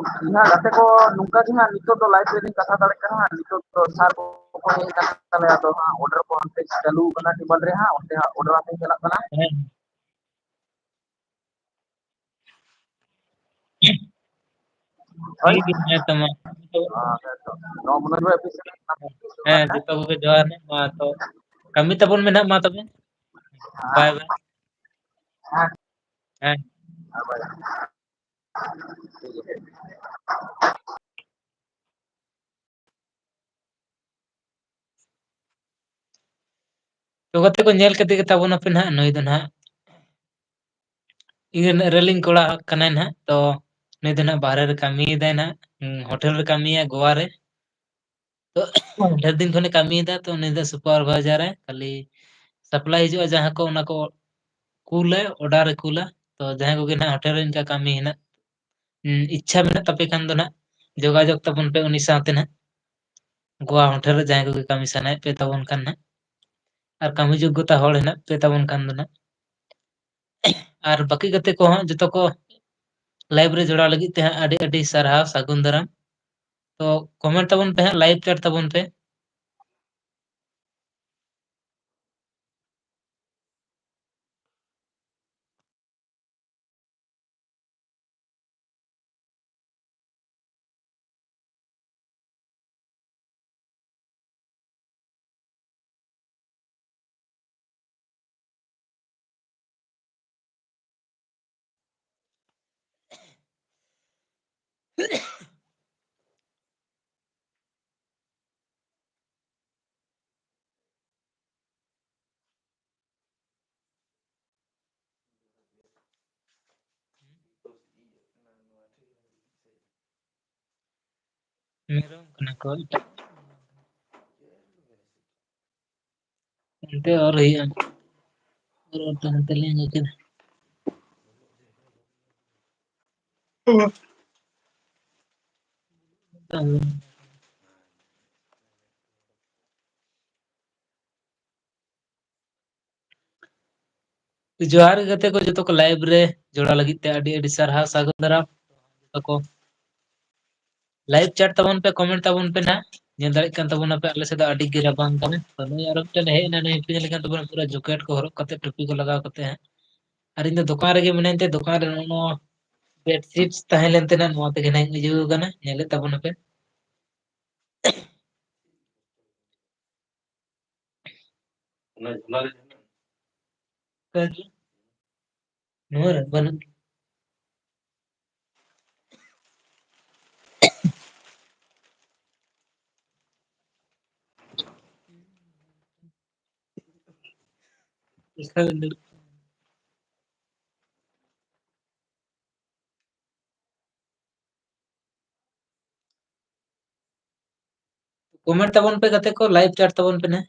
ᱤᱧ ᱦᱟᱸᱜ ᱜᱟᱛᱮ ᱠᱚ ᱱᱚᱝᱠᱟ ᱜᱮ ᱦᱟᱸᱜ ᱱᱤᱛᱚᱜ ᱫᱚ ᱞᱟᱭᱤᱵᱷ ᱨᱮᱞᱤᱧ ᱠᱟᱛᱷᱟ ᱫᱟᱲᱮᱭᱟᱜ ᱠᱟᱱᱟ ᱦᱟᱸᱜ᱾ ᱱᱤᱛᱚᱜ ᱫᱚ ᱥᱟᱨ ᱠᱚᱠᱚ ᱦᱮᱡ ᱟᱠᱟᱱ ᱛᱟᱞᱮᱭᱟ, ᱟᱫᱚ ᱦᱟᱸᱜ ᱚᱰᱟᱨ ᱠᱚ ᱦᱟᱱᱛᱮ ᱪᱟᱹᱞᱩ ᱟᱠᱟᱱᱟ ᱴᱮᱵᱟᱞ ᱨᱮ ᱦᱟᱸᱜ, ᱚᱱᱛᱮ ᱦᱟᱸᱜ ᱚᱰᱟᱨ ᱟᱛᱮ ᱪᱟᱞᱟᱜ ᱠᱟᱱᱟ᱾ ᱦᱮᱸ᱾ ᱦᱳᱭ᱾ ᱴᱷᱤᱠ ᱜᱮᱭᱟ, ᱦᱮᱸ ᱛᱚ ᱢᱟ᱾ ᱦᱮᱸ, ᱦᱮᱸ ᱛᱚ᱾ ᱱᱚᱣᱟ ᱢᱚᱱᱳᱡᱽ ᱵᱷᱟᱭ ᱚᱯᱷᱤᱥ ᱨᱮ ᱦᱮᱸ, ᱡᱚᱛᱚ ᱠᱚᱜᱮ ᱡᱚᱦᱟᱨ᱾ ᱢᱟ ᱛᱚ, ᱠᱟᱹᱢᱤ ᱛᱟᱵᱚᱱ ᱢᱮᱱᱟᱜ ᱢᱟ ᱛᱚᱵᱮ᱾ ᱦᱮᱸ᱾ ᱵᱟᱭ ᱵᱟᱭ᱾ ᱦᱮᱸ᱾ ᱦᱮᱸ᱾ ᱦᱮᱸ, ᱵᱟᱭ᱾ ᱴᱷᱤᱠ ᱜᱮᱭᱟ᱾ ᱛᱚ ᱜᱟᱛᱮ ᱠᱚ, ᱧᱮᱞ ᱠᱟᱛᱮ ᱜᱮ ᱛᱟᱵᱚᱱ ᱟᱯᱮ ᱱᱟᱦᱟᱜ, ᱱᱩᱭ ᱫᱚ ᱱᱟᱦᱟᱜ ᱤᱭᱟᱹ ᱨᱮᱞᱤᱝ ᱠᱚᱲᱟ ᱠᱟᱱᱟᱭ ᱱᱟᱦᱟᱜ᱾ ᱛᱚ ᱱᱩᱭ ᱫᱚ ᱱᱟᱦᱟᱜ ᱵᱟᱦᱨᱮ ᱨᱮ ᱠᱟᱹᱢᱤᱭᱮᱫᱟᱭ ᱱᱟᱦᱟᱜ, ᱦᱩᱸ, ᱦᱳᱴᱮᱞ ᱨᱮ ᱠᱟᱹᱢᱤᱭᱟ ᱜᱳᱣᱟ ᱨᱮ᱾ ᱛᱚ ᱰᱷᱮᱨ ᱫᱤᱱ ᱠᱷᱚᱱᱮ ᱠᱟᱹᱢᱤᱭᱮᱫᱟ, ᱛᱚ ᱩᱱᱤ ᱫᱚ ᱥᱩᱯᱟᱨᱵᱷᱟᱭᱡᱟᱨ ᱮ, ᱠᱷᱟᱹᱞᱤ ᱥᱟᱯᱞᱟᱭ ᱦᱤᱡᱩᱜᱼᱟ, ᱡᱟᱦᱟᱸ ᱠᱚ ᱚᱱᱟ ᱠᱚ ᱠᱩᱞᱟᱭ, ᱚᱰᱟᱨ ᱮ ᱠᱩᱞᱟ᱾ ᱛᱚ ᱡᱟᱦᱟᱸᱭ ᱠᱚᱜᱮ ᱱᱟᱦᱟᱜ ᱦᱳᱴᱮᱞ ᱨᱮ ᱤᱱᱠᱟ ᱠᱟᱹᱢᱤ ᱦᱮᱱᱟᱜ, ᱩᱸ, ᱤᱪᱪᱷᱟ ᱢᱮᱱᱟᱜ ᱛᱟᱯᱮ ᱠᱷᱟᱱ ᱫᱚ ᱱᱟᱦᱟᱜ ᱡᱳᱜᱟᱡᱳᱜᱽ ᱛᱟᱵᱚᱱ ᱯᱮ ᱩᱱᱤ ᱥᱟᱶᱛᱮ ᱱᱟᱦᱟᱜ᱾ ᱜᱳᱣᱟ ᱦᱳᱴᱮᱞ ᱨᱮ ᱡᱟᱦᱟᱸᱭ ᱠᱚᱜᱮ ᱠᱟᱹᱢᱤ ᱥᱟᱱᱟᱭᱮᱫ ᱯᱮ ᱛᱟᱵᱚᱱ ᱠᱷᱟᱱ ᱱᱟᱦᱟᱜ, ᱟᱨ ᱠᱟᱹᱢᱤ ᱡᱳᱜᱽᱜᱚᱛᱟ ᱦᱚᱲ ᱦᱮᱱᱟᱜ ᱯᱮ ᱛᱟᱵᱚᱱ ᱠᱷᱟᱱ ᱫᱚ ᱱᱟᱦᱟᱜ, ᱟᱨ ᱵᱟᱹᱠᱤ ᱜᱟᱛᱮ ᱠᱚᱦᱚᱸ ᱡᱚᱛᱚ ᱠᱚ ᱞᱟᱭᱤᱵᱷ ᱨᱮ ᱡᱚᱲᱟᱣ ᱞᱟᱹᱜᱤᱫ ᱛᱮ ᱦᱟᱸᱜ ᱟᱹᱰᱤ ᱟᱹᱰᱤ ᱥᱟᱨᱦᱟᱣ, ᱥᱟᱹᱜᱩᱱ ᱫᱟᱨᱟᱢ᱾ ᱛᱚ ᱠᱚᱢᱮᱱᱴ ᱛᱟᱵᱚᱱ ᱯᱮ ᱦᱟᱸᱜ, ᱞᱟᱭᱤᱵᱷ ᱪᱮᱴ ᱛᱟᱵᱚᱱ ᱯᱮ᱾ ᱢᱮᱨᱚᱢ ᱠᱟᱱᱟ ᱠᱚ ᱮᱴᱟᱜ᱾ ᱚᱱᱛᱮ ᱚᱨ ᱦᱩᱭᱩᱜᱼᱟ᱾ ᱚᱨ ᱚᱨ ᱛᱮ ᱦᱟᱱᱛᱮ ᱞᱤᱧ ᱟᱹᱜᱩ ᱠᱮᱫᱟ᱾ ᱡᱚᱦᱟᱨ ᱜᱮ ᱜᱟᱛᱮ ᱠᱚ, ᱡᱚᱛᱚ ᱠᱚ ᱞᱟᱭᱤᱵᱷ ᱨᱮ ᱡᱚᱲᱟᱣ ᱞᱟᱹᱜᱤᱫ ᱛᱮ ᱟᱹᱰᱤ ᱟᱹᱰᱤ ᱥᱟᱨᱦᱟᱣ, ᱥᱟᱹᱜᱩᱱ ᱫᱟᱨᱟᱢ᱾ ᱡᱚᱛᱚ ᱠᱚ ᱞᱟᱭᱤᱵᱷ ᱪᱟᱴ ᱛᱟᱵᱚᱱ ᱯᱮ, ᱠᱚᱢᱮᱱᱴ ᱛᱟᱵᱚᱱ ᱯᱮ ᱱᱟᱦᱟᱜ᱾ ᱧᱮᱞ ᱫᱟᱲᱮᱭᱟᱜ ᱠᱟᱱ ᱛᱟᱵᱚᱱᱟᱯᱮ, ᱟᱞᱮ ᱥᱮᱫ ᱫᱚ ᱟᱹᱰᱤ ᱜᱮ ᱨᱟᱵᱟᱝ ᱠᱟᱱᱟ᱾ ᱛᱚ ᱱᱩᱭ ᱟᱨᱚ ᱢᱤᱫᱴᱮᱱ ᱦᱮᱡ ᱮᱱᱟ, ᱱᱩᱭ ᱯᱮ ᱧᱮᱞ ᱞᱮᱠᱷᱟᱱ ᱛᱟᱵᱚᱱᱟ ᱯᱩᱨᱟᱹ ᱡᱚᱠᱮᱴ ᱠᱚ ᱦᱚᱨᱚᱜ ᱠᱟᱛᱮ, ᱴᱩᱯᱤ ᱠᱚ ᱞᱟᱜᱟᱣ ᱠᱟᱛᱮ ᱦᱟᱸᱜ᱾ ᱟᱨ ᱤᱧ ᱫᱚ ᱫᱚᱠᱟᱱ ᱨᱮᱜᱮ ᱢᱤᱱᱟᱹᱧ ᱛᱮ, ᱫᱚᱠᱟᱱ ᱨᱮ ᱱᱚᱜᱼᱚ ᱱᱚᱣᱟ ᱵᱮᱰᱥᱤᱴ ᱛᱟᱦᱮᱸ ᱞᱮᱱ ᱛᱮ ᱱᱟᱜ ᱱᱚᱣᱟ ᱛᱮᱜᱮ ᱱᱟᱜ ᱤᱧ ᱤᱭᱟᱹ ᱠᱟᱱᱟ, ᱧᱮᱞᱮᱫ ᱛᱟᱵᱚᱱᱟᱯᱮ᱾ ᱚᱱᱟ ᱡᱷᱚᱞᱟ ᱨᱮ ᱦᱮᱱᱟᱜᱼᱟ᱾ ᱚᱠᱟ ᱨᱮ? ᱱᱚᱣᱟ ᱨᱮ ᱵᱟᱹᱱᱩᱜ᱾ ᱠᱚᱢᱮᱱᱴ ᱛᱟᱵᱚᱱ ᱯᱮ ᱜᱟᱛᱮ ᱠᱚ, ᱞᱟᱭᱤᱵᱷ ᱪᱟᱴ ᱛᱟᱵᱚᱱ ᱯᱮ ᱱᱮ᱾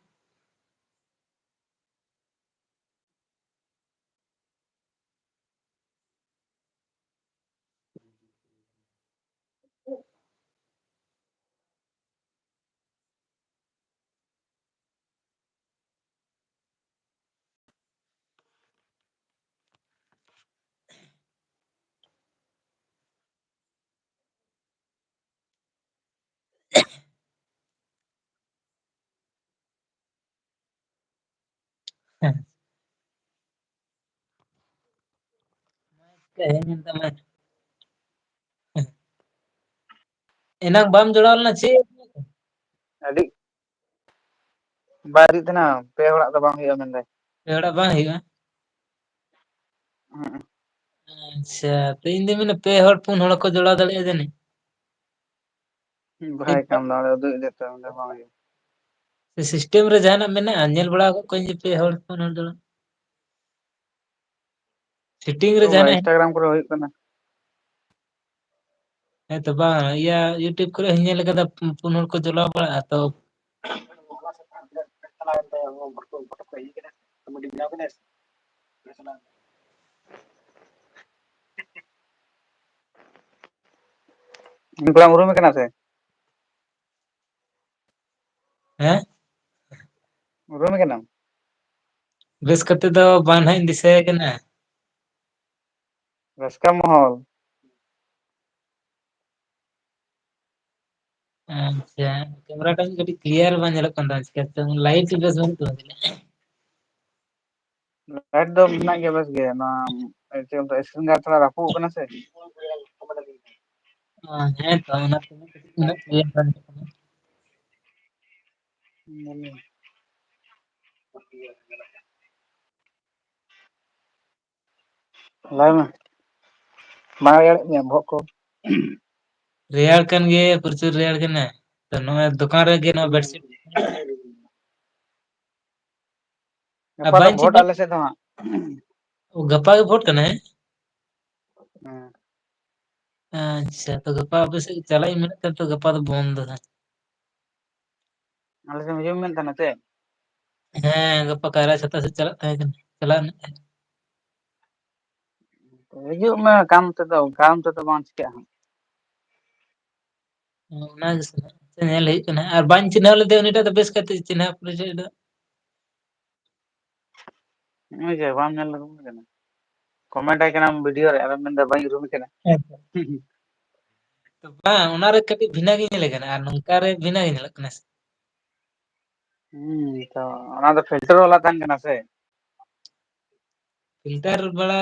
ᱦᱮᱸ᱾ ᱛᱮᱦᱮᱧ ᱢᱮᱱ ᱛᱟᱢᱟ᱾ ᱮᱱᱟᱝ ᱵᱟᱢ ᱡᱚᱲᱟᱣ ᱞᱮᱱᱟ ᱪᱮᱫ? ᱟᱹᱰᱤ ᱵᱟᱭ ᱨᱤᱫ ᱛᱟᱦᱮᱱᱟ, ᱯᱮ ᱦᱚᱲᱟᱜ ᱫᱚ ᱵᱟᱝ ᱦᱩᱭᱩᱜᱼᱟ ᱢᱮᱱᱫᱟᱭ᱾ ᱯᱮ ᱦᱚᱲᱟᱜ ᱵᱟᱝ ᱦᱩᱭᱩᱜᱼᱟ? ᱦᱩᱸ᱾ ᱟᱪᱪᱷᱟ, ᱛᱚ ᱤᱧ ᱫᱚᱧ ᱢᱮᱱᱟ ᱯᱮ ᱦᱚᱲ ᱯᱩᱱ ᱦᱚᱲ ᱠᱚ ᱡᱚᱲᱟᱣ ᱫᱟᱲᱮᱭᱟᱜᱼᱟ ᱡᱟᱹᱱᱤᱡ᱾ ᱵᱟᱭ ᱠᱟᱢ ᱫᱟ, ᱚᱸᱰᱮ ᱩᱫᱩᱜ ᱮᱫ ᱛᱟᱭ, ᱚᱸᱰᱮ ᱵᱟᱝ ᱦᱩᱭᱩᱜᱼᱟ᱾ ᱥᱮ system ᱨᱮ ᱡᱟᱦᱟᱱᱟᱜ ᱢᱮᱱᱟᱜᱼᱟ? ᱧᱮᱞ ᱵᱟᱲᱟ ᱟᱠᱟᱫ ᱠᱚᱣᱟᱧ ᱡᱮ ᱯᱮ ᱦᱚᱲ ᱯᱩᱱ ᱦᱚᱲ ᱡᱚᱲᱟᱣ᱾ Setting ᱨᱮ ᱛᱚ ᱵᱟᱝ, ᱡᱟᱦᱟᱱᱟᱜ ᱦᱮᱱᱟᱜ-, Instagram ᱠᱚᱨᱮ ᱦᱩᱭᱩᱜ ᱠᱟᱱᱟ᱾ ᱦᱮᱸ ᱛᱚ ᱵᱟᱝ, ᱤᱭᱟᱹ, YouTube ᱠᱚᱨᱮ ᱦᱚᱸᱧ ᱧᱮᱞ ᱠᱟᱫᱟ, ᱯᱩ-, ᱯᱩᱱ ᱦᱚᱲ ᱠᱚ ᱪᱟᱞᱟᱣ ᱵᱟᱲᱟᱜᱼᱟ ᱛᱚ᱾ ᱩᱱᱤ ᱠᱚᱲᱟᱢ ᱩᱨᱩᱢᱮ ᱠᱟᱱᱟ ᱥᱮ? ᱦᱮᱸ? ᱩᱨᱩᱢᱮ ᱠᱟᱱᱟᱢ? ᱵᱮᱥ ᱠᱟᱛᱮ ᱫᱚ ᱵᱟᱝ ᱱᱟᱦᱟᱜ ᱤᱧ ᱫᱤᱥᱟᱹᱭᱮ ᱠᱟᱱᱟ᱾ ᱨᱟᱹᱥᱠᱟᱹ ᱢᱚᱦᱚᱞ᱾ ᱟᱪᱪᱷᱟ, camera ᱴᱟᱜ ᱠᱟᱹᱴᱤᱡ clear ᱵᱟᱝ ᱧᱮᱞᱚᱜ ᱠᱟᱱ ᱛᱟᱢᱟ, ᱪᱤᱠᱟᱹᱛᱮ light ᱵᱮᱥ ᱵᱟᱹᱱᱩᱜ ᱛᱟᱢᱟ ᱪᱮᱫ? Light ᱫᱚ ᱢᱮᱱᱟᱜ ᱜᱮᱭᱟ ᱵᱮᱥ ᱜᱮ, ᱱᱚᱣᱟ ᱪᱮᱫ ᱠᱚ ᱢᱮᱛᱟᱜᱼᱟ, screen guard ᱛᱷᱚᱲᱟ ᱨᱟᱹᱯᱩᱫ ᱠᱟᱱᱟ ᱥᱮ᱾ ᱚ, ᱦᱮᱸ ᱛᱚ, ᱚᱱᱟ ᱛᱮᱜᱮ ᱠᱟᱹᱴᱤᱡ ᱩᱱᱟᱹᱜ clear ᱵᱟᱝ ᱧᱮᱞᱚᱜ ᱠᱟᱱᱟ᱾ ᱞᱟᱹᱭ ᱢᱮ᱾ ᱵᱟᱝ ᱨᱮᱭᱟᱲᱮᱫ ᱢᱮᱭᱟ ᱵᱚᱦᱚᱜ ᱠᱚ? ᱨᱮᱭᱟᱲ ᱠᱟᱱ ᱜᱮ, ᱯᱨᱚᱪᱩᱨ ᱨᱮᱭᱟᱲ ᱠᱟᱱᱟ᱾ ᱛᱚ ᱱᱚᱜᱼᱚᱭ ᱫᱚᱠᱟᱱ ᱨᱮᱜᱮ ᱱᱚᱣᱟ bedsheet᱾ ᱟᱨ ᱜᱟᱯᱟ ᱫᱚ ᱵᱟᱹᱧ ᱵᱷᱳᱴ ᱪᱤᱱᱛᱟᱹ-, ᱟᱞᱮ ᱥᱮᱫ ᱫᱚ ᱦᱟᱸᱜ᱾ ᱚ, ᱜᱟᱯᱟ ᱜᱮ ᱵᱷᱳᱴ ᱠᱟᱱᱟ, ᱦᱮᱸ? ᱦᱮᱸ᱾ ᱟᱪᱪᱷᱟ, ᱛᱚ ᱜᱟᱯᱟ ᱟᱯᱮ ᱥᱮᱫ ᱪᱟᱞᱟᱜ ᱤᱧ ᱢᱮᱱᱮᱫ ᱛᱟᱦᱮᱸᱫ, ᱛᱚ ᱜᱟᱯᱟ ᱫᱚ ᱵᱚᱱᱫᱚ ᱦᱟᱸᱜ᱾ ᱟᱞᱮ ᱥᱮᱫ ᱮᱢ ᱦᱤᱡᱩᱜ ᱮᱢ ᱢᱮᱱ ᱛᱟᱦᱮᱱᱟ ᱪᱮ? ᱦᱮᱸ, ᱜᱟᱯᱟ ᱠᱟᱭᱨᱟ ᱪᱷᱟᱛᱟ ᱥᱮᱫ ᱪᱟᱞᱟᱜ ᱛᱟᱦᱮᱸ ᱠᱟᱱᱟ, ᱪᱟᱞᱟᱜ ᱢᱮᱱᱮᱫ ᱛᱟᱦᱮᱸᱫ᱾ ᱦᱤᱡᱩᱜ ᱢᱮ, ᱠᱟᱢ ᱛᱮᱫᱚ, ᱠᱟᱢ ᱛᱮᱫᱚ ᱵᱟᱝ ᱪᱤᱠᱟᱹᱜᱼᱟ ᱦᱟᱸᱜ᱾ ᱚᱱᱟ ᱜᱮᱥᱮ, ᱧᱮᱞ ᱦᱩᱭᱩᱜ ᱠᱟᱱᱟ᱾ ᱟᱨ ᱵᱟᱹᱧ ᱪᱤᱱᱦᱟᱹᱣ ᱞᱮᱫᱮᱭᱟ ᱩᱱᱤᱴᱟᱜ ᱫᱚ ᱵᱮᱥ ᱠᱟᱛᱮ, ᱪᱤᱱᱦᱟᱹᱣ ᱯᱚᱨᱤᱪᱚᱭ ᱫᱚ᱾ ᱱᱚᱜᱼᱚᱭ ᱡᱮ ᱵᱟᱢ ᱧᱮᱞ ᱞᱮᱫᱮ ᱠᱟᱱᱟ, comment ᱟᱭ ᱠᱟᱱᱟᱢ video ᱨᱮ, ᱟᱨᱮᱢ ᱢᱮᱱᱫᱟ ᱵᱟᱹᱧ ᱩᱨᱩᱢᱮ ᱠᱟᱱᱟ᱾ ᱦᱮᱸ᱾ ᱛᱚ ᱵᱟᱝ, ᱚᱱᱟ ᱨᱮ ᱠᱟᱹᱴᱤᱡ ᱵᱷᱤᱱᱟᱹ ᱜᱮ ᱧᱮᱞᱮ ᱠᱟᱱᱟ, ᱟᱨ ᱱᱚᱝᱠᱟ ᱨᱮ ᱵᱷᱤᱱᱟᱹ ᱜᱮ ᱧᱮᱞᱚᱜ ᱠᱟᱱᱟ ᱥᱮ᱾ ᱦᱩᱸ, ᱛᱚ ᱚᱱᱟ ᱫᱚ filter ᱵᱟᱞᱟ ᱛᱟᱦᱮᱱ ᱠᱟᱱᱟ ᱥᱮ? Filter ᱵᱟᱲᱟ,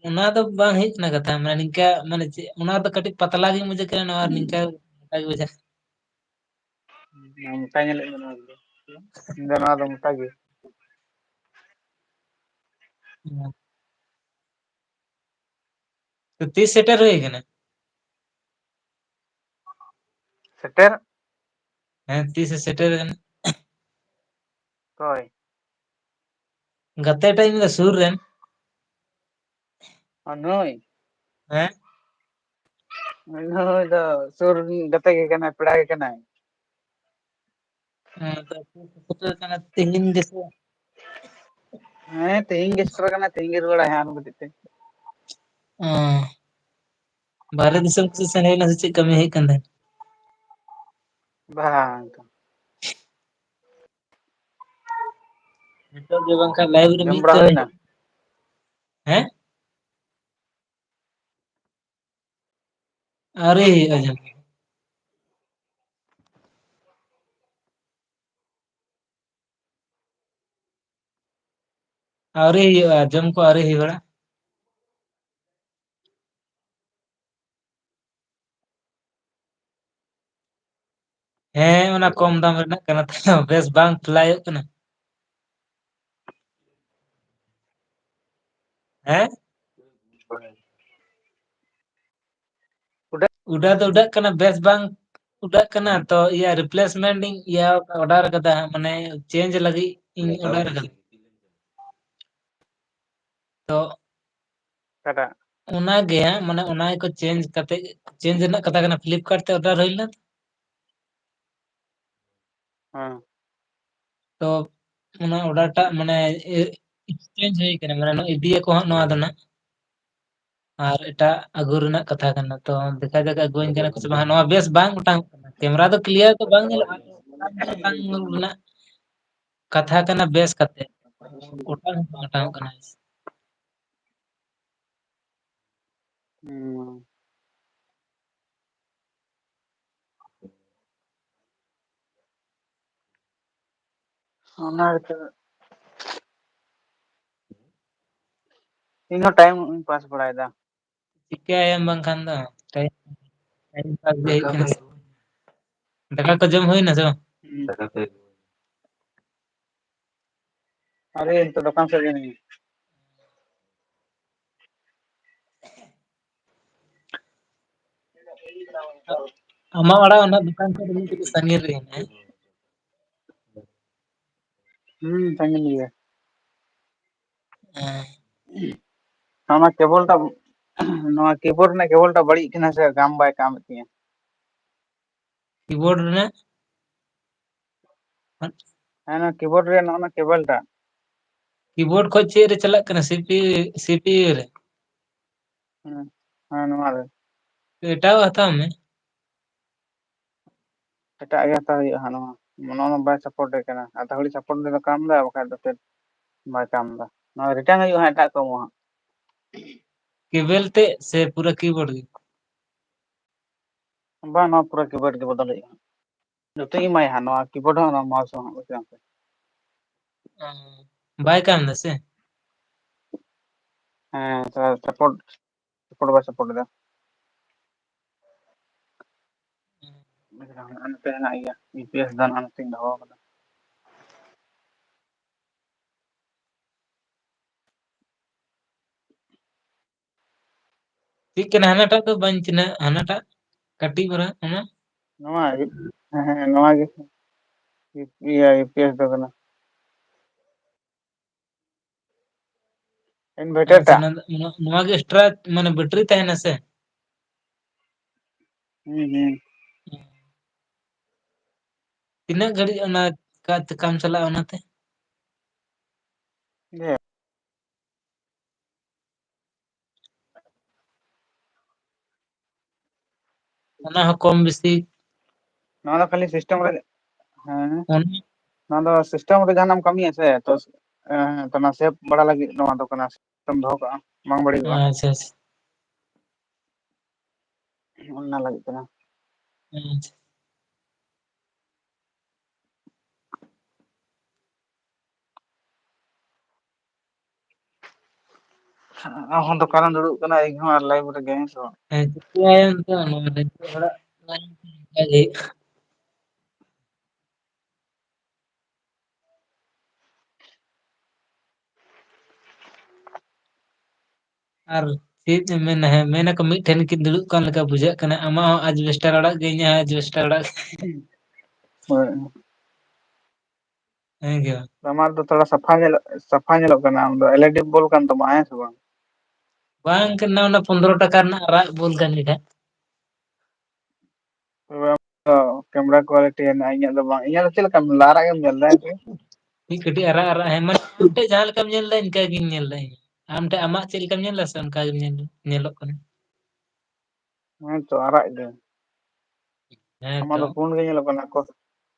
ᱚᱱᱟ ᱫᱚ ᱵᱟᱝ ᱦᱩᱭᱩᱜ ᱠᱟᱱᱟ ᱠᱟᱛᱷᱟ, ᱢᱟᱱᱮ ᱱᱤᱝᱠᱟ, ᱢᱟᱱᱮ ᱪᱮᱫ, ᱚᱱᱟ ᱫᱚ ᱠᱟᱹᱴᱤᱡ ᱯᱟᱛᱞᱟ ᱜᱮ ᱵᱩᱡᱷᱟᱹᱜ ᱠᱟᱱᱟ, ᱱᱚᱣᱟ ᱦᱩᱸ᱾ ᱱᱤᱝᱠᱟ ᱢᱚᱴᱟ ᱜᱮ ᱵᱩᱡᱷᱟᱹᱜ ᱠᱟᱱᱟ᱾ ᱢᱚᱴᱟ ᱧᱮᱞᱚᱜ ᱠᱟᱱᱟ ᱱᱚᱣᱟ ᱫᱚ᱾ ᱤᱧ ᱫᱚ ᱱᱚᱣᱟ ᱫᱚ ᱢᱚᱴᱟ ᱜᱮ᱾ ᱦᱩᱸ᱾ ᱛᱚ ᱛᱤᱥ ᱥᱮᱴᱮᱨ ᱦᱩᱭ ᱠᱟᱱᱟ? ᱥᱮᱴᱮᱨ? ᱦᱮᱸ, ᱛᱤᱥ ᱮ ᱥᱮᱴᱮᱨ ᱠᱟᱱᱟ? ᱚᱠᱚᱭ? ᱜᱟᱛᱮ ᱴᱟᱜ ᱤᱧ ᱢᱮᱱᱫᱟ ᱥᱩᱨ ᱨᱮᱱ᱾ ᱚ, ᱱᱩᱭ? ᱦᱮᱸ? ᱱᱩᱭ ᱫᱚ ᱥᱩᱨ ᱨᱤᱱ ᱜᱟᱛᱮ ᱜᱮ ᱠᱟᱱᱟᱭ, ᱯᱮᱲᱟ ᱜᱮ ᱠᱟᱱᱟᱭ᱾ ᱦᱮᱸ, ᱛᱚ ᱛᱤᱦᱤᱧ ᱜᱮᱥᱮ? ᱦᱮᱸ, ᱛᱤᱦᱤᱧ ᱜᱮ ᱥᱮᱴᱮᱨ ᱠᱟᱱᱟ, ᱛᱤᱦᱤᱧ ᱜᱮ ᱨᱩᱣᱟᱹᱲᱟᱭ ᱦᱟᱸᱜ ᱟᱨ ᱢᱤᱫ ᱜᱷᱟᱹᱲᱤᱡ ᱛᱮ᱾ ᱚ᱾ ᱵᱟᱦᱨᱮ ᱫᱤᱥᱚᱢ ᱠᱚ ᱥᱮᱱ ᱦᱩᱭ ᱞᱮᱱᱟ ᱥᱮ ᱪᱮᱫ ᱠᱟᱹᱢᱤ ᱦᱩᱭᱩᱜ ᱠᱟᱱ ᱛᱟᱦᱮᱸᱫ? ᱵᱟᱝ᱾ ᱱᱤᱛᱚᱜ ᱜᱮ ᱵᱟᱝᱠᱷᱟᱱ live ᱨᱮ ᱡᱚᱢ ᱢᱤᱫ ᱵᱟᱲᱟ ᱛᱮ ᱦᱩᱭᱱᱟ? ᱦᱮᱸ? ᱟᱹᱣᱨᱤ ᱦᱩᱭᱩᱜᱼᱟ ᱡᱚᱢ᱾ ᱟᱹᱣᱨᱤ ᱦᱩᱭᱩᱜᱼᱟ, ᱡᱚᱢ ᱠᱚ ᱟᱹᱣᱨᱤ ᱦᱩᱭ ᱵᱟᱲᱟᱜᱼᱟ᱾ ᱦᱮᱸ, ᱚᱱᱟ ᱠᱚᱢ ᱫᱟᱢ ᱨᱮᱱᱟᱜ ᱠᱟᱱᱟ ᱛᱚ, ᱵᱮᱥ ᱵᱟᱝ ᱴᱷᱮᱞᱟᱭᱚᱜ ᱠᱟᱱᱟ᱾ ᱦᱮᱸ? ᱩᱰᱟᱹᱜ ᱫᱚ ᱩᱰᱟᱹᱜ ᱠᱟᱱᱟ, ᱵᱮᱥ ᱵᱟᱝ ᱩᱰᱟᱹᱜ ᱠᱟᱱᱟ, ᱛᱚ ᱤᱭᱟᱹ replacement ᱤᱧ ᱤᱭᱟᱹ order ᱠᱟᱫᱟ, ᱢᱟᱱᱮ change ᱞᱟᱹᱜᱤᱫ ᱤᱧ order ᱠᱟᱫᱟ᱾ ᱛᱚ ᱚᱠᱟᱴᱟᱜ? ᱚᱱᱟ ᱜᱮ ᱦᱟᱸᱜ, ᱢᱟᱱᱮ ᱚᱱᱟ ᱜᱮᱠᱚ change ᱠᱟᱛᱮ, change ᱨᱮᱱᱟᱜ ᱠᱟᱛᱷᱟ ᱠᱟᱱᱟ, Flipkart ᱛᱮ order ᱦᱩᱭ ᱞᱮᱱᱟ᱾ ᱦᱮᱸ᱾ ᱛᱚ ᱚᱱᱟ order ᱴᱟᱜ ᱢᱟᱱᱮ ᱮ-, exchange ᱦᱩᱭ ᱠᱟᱱᱟ, ᱢᱟᱱᱮ ᱱᱚᱜᱼᱚᱭ ᱤᱫᱤᱭᱟᱠᱚ ᱦᱟᱸᱜ ᱱᱚᱣᱟ ᱫᱚ ᱱᱟᱜ᱾ ᱟᱨ ᱮᱴᱟᱜ ᱟᱹᱜᱩ ᱨᱮᱱᱟᱜ ᱠᱟᱛᱷᱟ ᱠᱟᱱᱟ᱾ ᱛᱚ ᱫᱮᱠᱷᱟ ᱡᱟᱠ ᱟᱹᱜᱩᱣᱟᱹᱧ ᱠᱟᱱᱟ ᱠᱚ ᱥᱮ ᱵᱟᱝ, ᱱᱚᱣᱟ ᱵᱮᱥ ᱵᱟᱝ ᱚᱴᱟᱝ ᱠᱟᱱᱟ᱾ camera ᱫᱚ clear ᱫᱚ ᱵᱟᱝ ᱧᱮᱞᱚᱜᱼᱟ, ᱚᱴᱟᱝ ᱨᱮᱱᱟᱜ ᱠᱟᱛᱷᱟ ᱠᱟᱱᱟ ᱵᱮᱥ ᱠᱟᱛᱮ, ᱚᱴᱟᱝ ᱦᱚᱸ ᱵᱟᱝ ᱚᱴᱟᱝᱚᱜ ᱠᱟᱱᱟ᱾ ᱦᱩᱸ᱾ ᱚᱱᱟ ᱜᱮᱛᱚ᱾ ᱤᱧ ᱦᱚᱸ time ᱤᱧ pass ᱵᱟᱲᱟᱭᱮᱫᱟ᱾ ᱪᱤᱠᱟᱹᱭᱟᱢ ᱵᱟᱝᱠᱷᱟᱱ ᱫᱚ? Time, time pass ᱜᱮ ᱦᱩᱭᱩᱜ ᱠᱟᱱᱟ᱾ ᱫᱟᱠᱟ ᱠᱚ ᱡᱚᱢ ᱦᱩᱭᱱᱟ ᱥᱮ ᱵᱟᱝ? ᱦᱩᱸ᱾ ᱟᱨᱮ, ᱱᱤᱛᱚᱜ ᱫᱚᱠᱟᱱ ᱥᱮᱫ ᱨᱮ ᱢᱤᱱᱟᱹᱧᱟ᱾ ᱟᱢᱟᱜ ᱚᱲᱟᱜ ᱚᱱᱟ ᱫᱚᱠᱟᱱ ᱠᱷᱚᱱ ᱫᱚ ᱠᱟᱹᱴᱤᱡ ᱥᱟᱺᱜᱤᱧ ᱨᱮ ᱦᱮᱱᱟᱜᱼᱟ᱾ ᱦᱩᱸ, ᱥᱟᱺᱜᱤᱧ ᱜᱮᱭᱟ᱾ ᱦᱮᱸ᱾ ᱚᱱᱟ cable ᱴᱟᱜ, ᱱᱚᱣᱟ keyboard ᱨᱮᱱᱟᱜ cable ᱴᱟᱜ ᱵᱟᱹᱲᱤᱡ ᱠᱟᱱᱟ ᱥᱮ, ᱠᱟᱢ ᱵᱟᱭ ᱠᱟᱢᱮᱫ ᱛᱤᱧᱟ᱾ Keyboard ᱨᱮᱱᱟᱜ? ᱦᱮᱸ, ᱱᱚᱣᱟ keyboard ᱨᱮᱭᱟᱜ ᱱᱚᱜᱼᱚ ᱱᱚᱣᱟ cable ᱴᱟᱜ᱾ Keyboard ᱠᱷᱚᱡ ᱪᱮᱫ ᱨᱮ ᱪᱟᱞᱟᱜ ᱠᱟᱱᱟ? C P U, C P U ᱨᱮ? ᱦᱮᱸ, ᱦᱮᱸ, ᱱᱚᱣᱟ ᱨᱮ᱾ ᱮᱴᱟᱜᱟᱜ ᱦᱟᱛᱟᱣ ᱢᱮ᱾ ᱮᱴᱟᱜ ᱜᱮ ᱦᱟᱛᱟᱣ ᱦᱩᱭᱩᱜᱼᱟ ᱦᱟᱸᱜ ᱱᱚᱣᱟ᱾ ᱱᱚᱣᱟ ᱢᱟ ᱵᱟᱭ support ᱮᱫ ᱠᱟᱱᱟ᱾ ᱟᱫᱷᱟ ᱜᱷᱟᱹᱲᱤ support ᱛᱮᱫᱚ ᱠᱟᱢ ᱫᱟ, ᱵᱟᱠᱷᱟᱡ ᱫᱚ ᱪᱮᱫ ᱵᱟᱭ ᱠᱟᱢ ᱫᱟ᱾ ᱱᱚᱣᱟ return ᱦᱩᱭᱩᱜᱼᱟ ᱦᱟᱸᱜ, ᱮᱴᱟᱜ ᱠᱚ ᱮᱢᱚᱜᱼᱟ ᱦᱟᱸᱜ᱾ Cable ᱛᱮ ᱥᱮ ᱯᱩᱨᱟᱹ keyboard ᱜᱮ? ᱵᱟᱝ, ᱱᱚᱣᱟ ᱯᱩᱨᱟᱹ keyboard ᱜᱮ ᱵᱚᱫᱚᱞ ᱦᱩᱭᱩᱜᱼᱟ᱾ ᱡᱚᱛᱚᱧ ᱮᱢᱟᱭᱟ ᱦᱟᱸᱜ, ᱱᱚᱣᱟ keyboard ᱦᱚᱸ, ᱱᱚᱣᱟ mouse ᱦᱚᱸ, ᱵᱩᱡᱷᱟᱹᱣ ᱥᱮ᱾ ᱚ, ᱵᱟᱭ ᱠᱟᱢ ᱫᱟ ᱥᱮ? ᱦᱮᱸ, ᱛᱷᱚᱲᱟ support, support ᱵᱟᱭ support ᱮᱫᱟ᱾ ᱦᱮᱸ᱾ ᱱᱚᱛᱮ ᱦᱮᱱᱟᱜ ᱜᱮᱭᱟ, U P S ᱫᱚ ᱱᱚᱛᱮᱧ ᱫᱚᱦᱚ ᱠᱟᱫᱟ᱾ ᱪᱮᱫ ᱠᱟᱱᱟ ᱦᱟᱱᱟᱴᱟᱜ ᱫᱚ ᱵᱟᱹᱧ ᱪᱤᱱᱦᱟᱹ, ᱦᱟᱱᱟᱴᱟᱜ ᱠᱟᱹᱴᱤᱡ ᱢᱟᱨᱟᱝ ᱚᱱᱟ? ᱱᱚᱣᱟ ᱜᱮ? ᱦᱮᱸ, ᱦᱮᱸ, ᱱᱚᱣᱟ ᱜᱮ᱾ ᱤᱭᱟᱹ, U P S ᱫᱚ ᱠᱟᱱᱟ᱾ Inverter ᱟᱪᱪᱷᱟ, ᱴᱟᱜ᱾ ᱱᱚᱣᱟ ᱫᱚ, ᱱᱚᱣᱟ, ᱱᱚᱣᱟ ᱜᱮ extra ᱢᱟᱱᱮ battery ᱛᱟᱦᱮᱱᱟ ᱥᱮ? ᱦᱩᱸ, ᱦᱩᱸ᱾ ᱛᱤᱱᱟᱹᱜ ᱜᱷᱟᱹᱲᱤᱡ ᱚᱱᱟ ᱠᱟ-, ᱠᱟᱢ ᱪᱟᱞᱟᱜᱼᱟ ᱚᱱᱟᱛᱮ? ᱡᱮ ᱚᱱᱟ ᱦᱚᱸ ᱠᱚᱢ ᱵᱮᱥᱤ᱾ ᱱᱚᱣᱟ ᱫᱚ ᱠᱷᱟᱹᱞᱤ system ᱨᱮ, ᱦᱮᱸ᱾ ᱚᱱ- ᱱᱚᱣᱟ ᱫᱚ system ᱨᱮ ᱡᱟᱦᱟᱱᱟᱜ ᱮᱢ ᱠᱟᱹᱢᱤᱭᱟ ᱥᱮ, ᱛᱚ, ᱮᱸ, ᱛᱚ ᱚᱱᱟ save ᱵᱟᱲᱟ ᱞᱟᱹᱜᱤᱫ ᱱᱚᱣᱟ ᱫᱚ ᱠᱟᱱᱟ, system ᱫᱚᱦᱚ ᱠᱟᱜᱼᱟ, ᱵᱟᱝ ᱵᱟᱹᱲᱤᱡᱚᱜᱼᱟ᱾ ᱟᱪᱪᱷᱟ, ᱟᱪᱪᱷᱟ᱾ ᱚᱱᱟ ᱞᱟᱹᱜᱤᱫ ᱠᱟᱱᱟ᱾ ᱟᱪᱪᱷᱟ᱾ ᱟᱢ ᱦᱚᱸ ᱫᱚᱠᱟᱱ ᱨᱮᱢ ᱫᱩᱲᱩᱵ ᱠᱟᱱᱟ, ᱤᱧ ᱦᱚᱸ ᱟᱨ live ᱨᱮᱜᱮ, ᱦᱮᱸ ᱥᱮ ᱵᱟᱝ? ᱦᱮᱸ, ᱪᱤᱠᱟᱹᱭᱟᱢ ᱛᱚ, ᱱᱚᱣᱟ ᱫᱚ ᱱᱤᱛᱚᱜ ᱦᱚᱲᱟᱜ ᱚᱱᱠᱟ ᱜᱮ ᱦᱩᱭᱩᱜᱼᱟ᱾ ᱟᱨ ᱪᱮᱫ ᱮᱢ ᱢᱮᱱᱟ, ᱦᱮᱸ, ᱢᱮᱱᱟᱠᱚ ᱢᱤᱫ ᱴᱷᱮᱱ ᱠᱤᱱ ᱫᱩᱲᱩᱵ ᱠᱟᱱ ᱞᱮᱠᱟ ᱵᱩᱡᱷᱟᱹᱜ ᱠᱟᱱᱟ, ᱟᱢᱟᱜ ᱦᱚᱸ ᱟᱡᱽᱵᱮᱥᱴᱟᱨ ᱚᱲᱟᱜ ᱜᱮ, ᱤᱧᱟᱹᱜ ᱦᱚᱸ ᱟᱡᱽᱵᱮᱥᱴᱟᱨ ᱚᱲᱟᱜ ᱜᱮ᱾ ᱦᱳᱭ᱾ ᱦᱮᱸ ᱜᱮ ᱵᱟᱝ? ᱟᱢᱟᱜ ᱫᱚ ᱛᱷᱚᱲᱟ ᱥᱟᱯᱷᱟ ᱧᱮᱞᱚᱜ, ᱥᱟᱯᱷᱟ ᱧᱮᱞᱚᱜ ᱠᱟᱱᱟ, ᱟᱢ ᱫᱚ LED bulb ᱠᱟᱱ ᱛᱟᱢᱟ, ᱦᱮᱸ ᱥᱮ ᱵᱟᱝ? ᱵᱟᱝ ᱠᱟᱱᱟ, ᱚᱱᱟ ᱯᱚᱱᱫᱽᱨᱚ ᱴᱟᱠᱟ ᱨᱮᱱᱟᱜ ᱟᱨᱟᱜ bulb ᱠᱟᱱ ᱜᱮ ᱠᱷᱟᱡ᱾ ᱛᱚᱵᱮ ᱟᱢ ᱫᱚ camera quality ᱦᱮᱱᱟᱜᱼᱟ, ᱤᱧᱟᱹᱜ ᱫᱚ ᱵᱟᱝ᱾ ᱤᱧᱟᱹᱜ ᱫᱚ ᱪᱮᱫ ᱞᱮᱠᱟᱢ ᱧᱮᱞ ᱫᱟ? ᱟᱨᱟᱜ ᱜᱮᱢ ᱧᱮᱞ ᱫᱟ, ᱦᱮᱸ ᱥᱮ? ᱢᱤᱫ ᱠᱟᱹᱴᱤᱡ ᱟᱨᱟᱜ ᱟᱨᱟᱜ, ᱦᱮᱸ, ᱢᱟᱱᱮ ᱟᱢ ᱴᱷᱮᱡ ᱡᱟᱦᱟᱸ ᱞᱮᱠᱟᱢ ᱧᱮᱞ ᱫᱟ, ᱤᱱᱠᱟ ᱜᱤᱧ ᱧᱮᱞ ᱫᱟ ᱤᱧ᱾ ᱟᱢ ᱴᱷᱮᱡ ᱟᱢᱟᱜ ᱪᱮᱫ ᱞᱮᱠᱟᱢ ᱧᱮᱞ ᱫᱟ ᱥᱮ, ᱚᱱᱠᱟ ᱜᱮᱢ ᱧᱮᱞ, ᱧᱮᱞᱚᱜ ᱠᱟᱱᱟ᱾ ᱦᱮᱸ ᱛᱚ, ᱟᱨᱟᱜ ᱜᱮ᱾ ᱦᱮᱸ ᱟᱢᱟᱜ ᱛᱚ᱾ ᱫᱚ ᱯᱩᱸᱰ ᱜᱮ ᱧᱮᱞᱚᱜ ᱠᱟᱱᱟ, ᱠᱚ,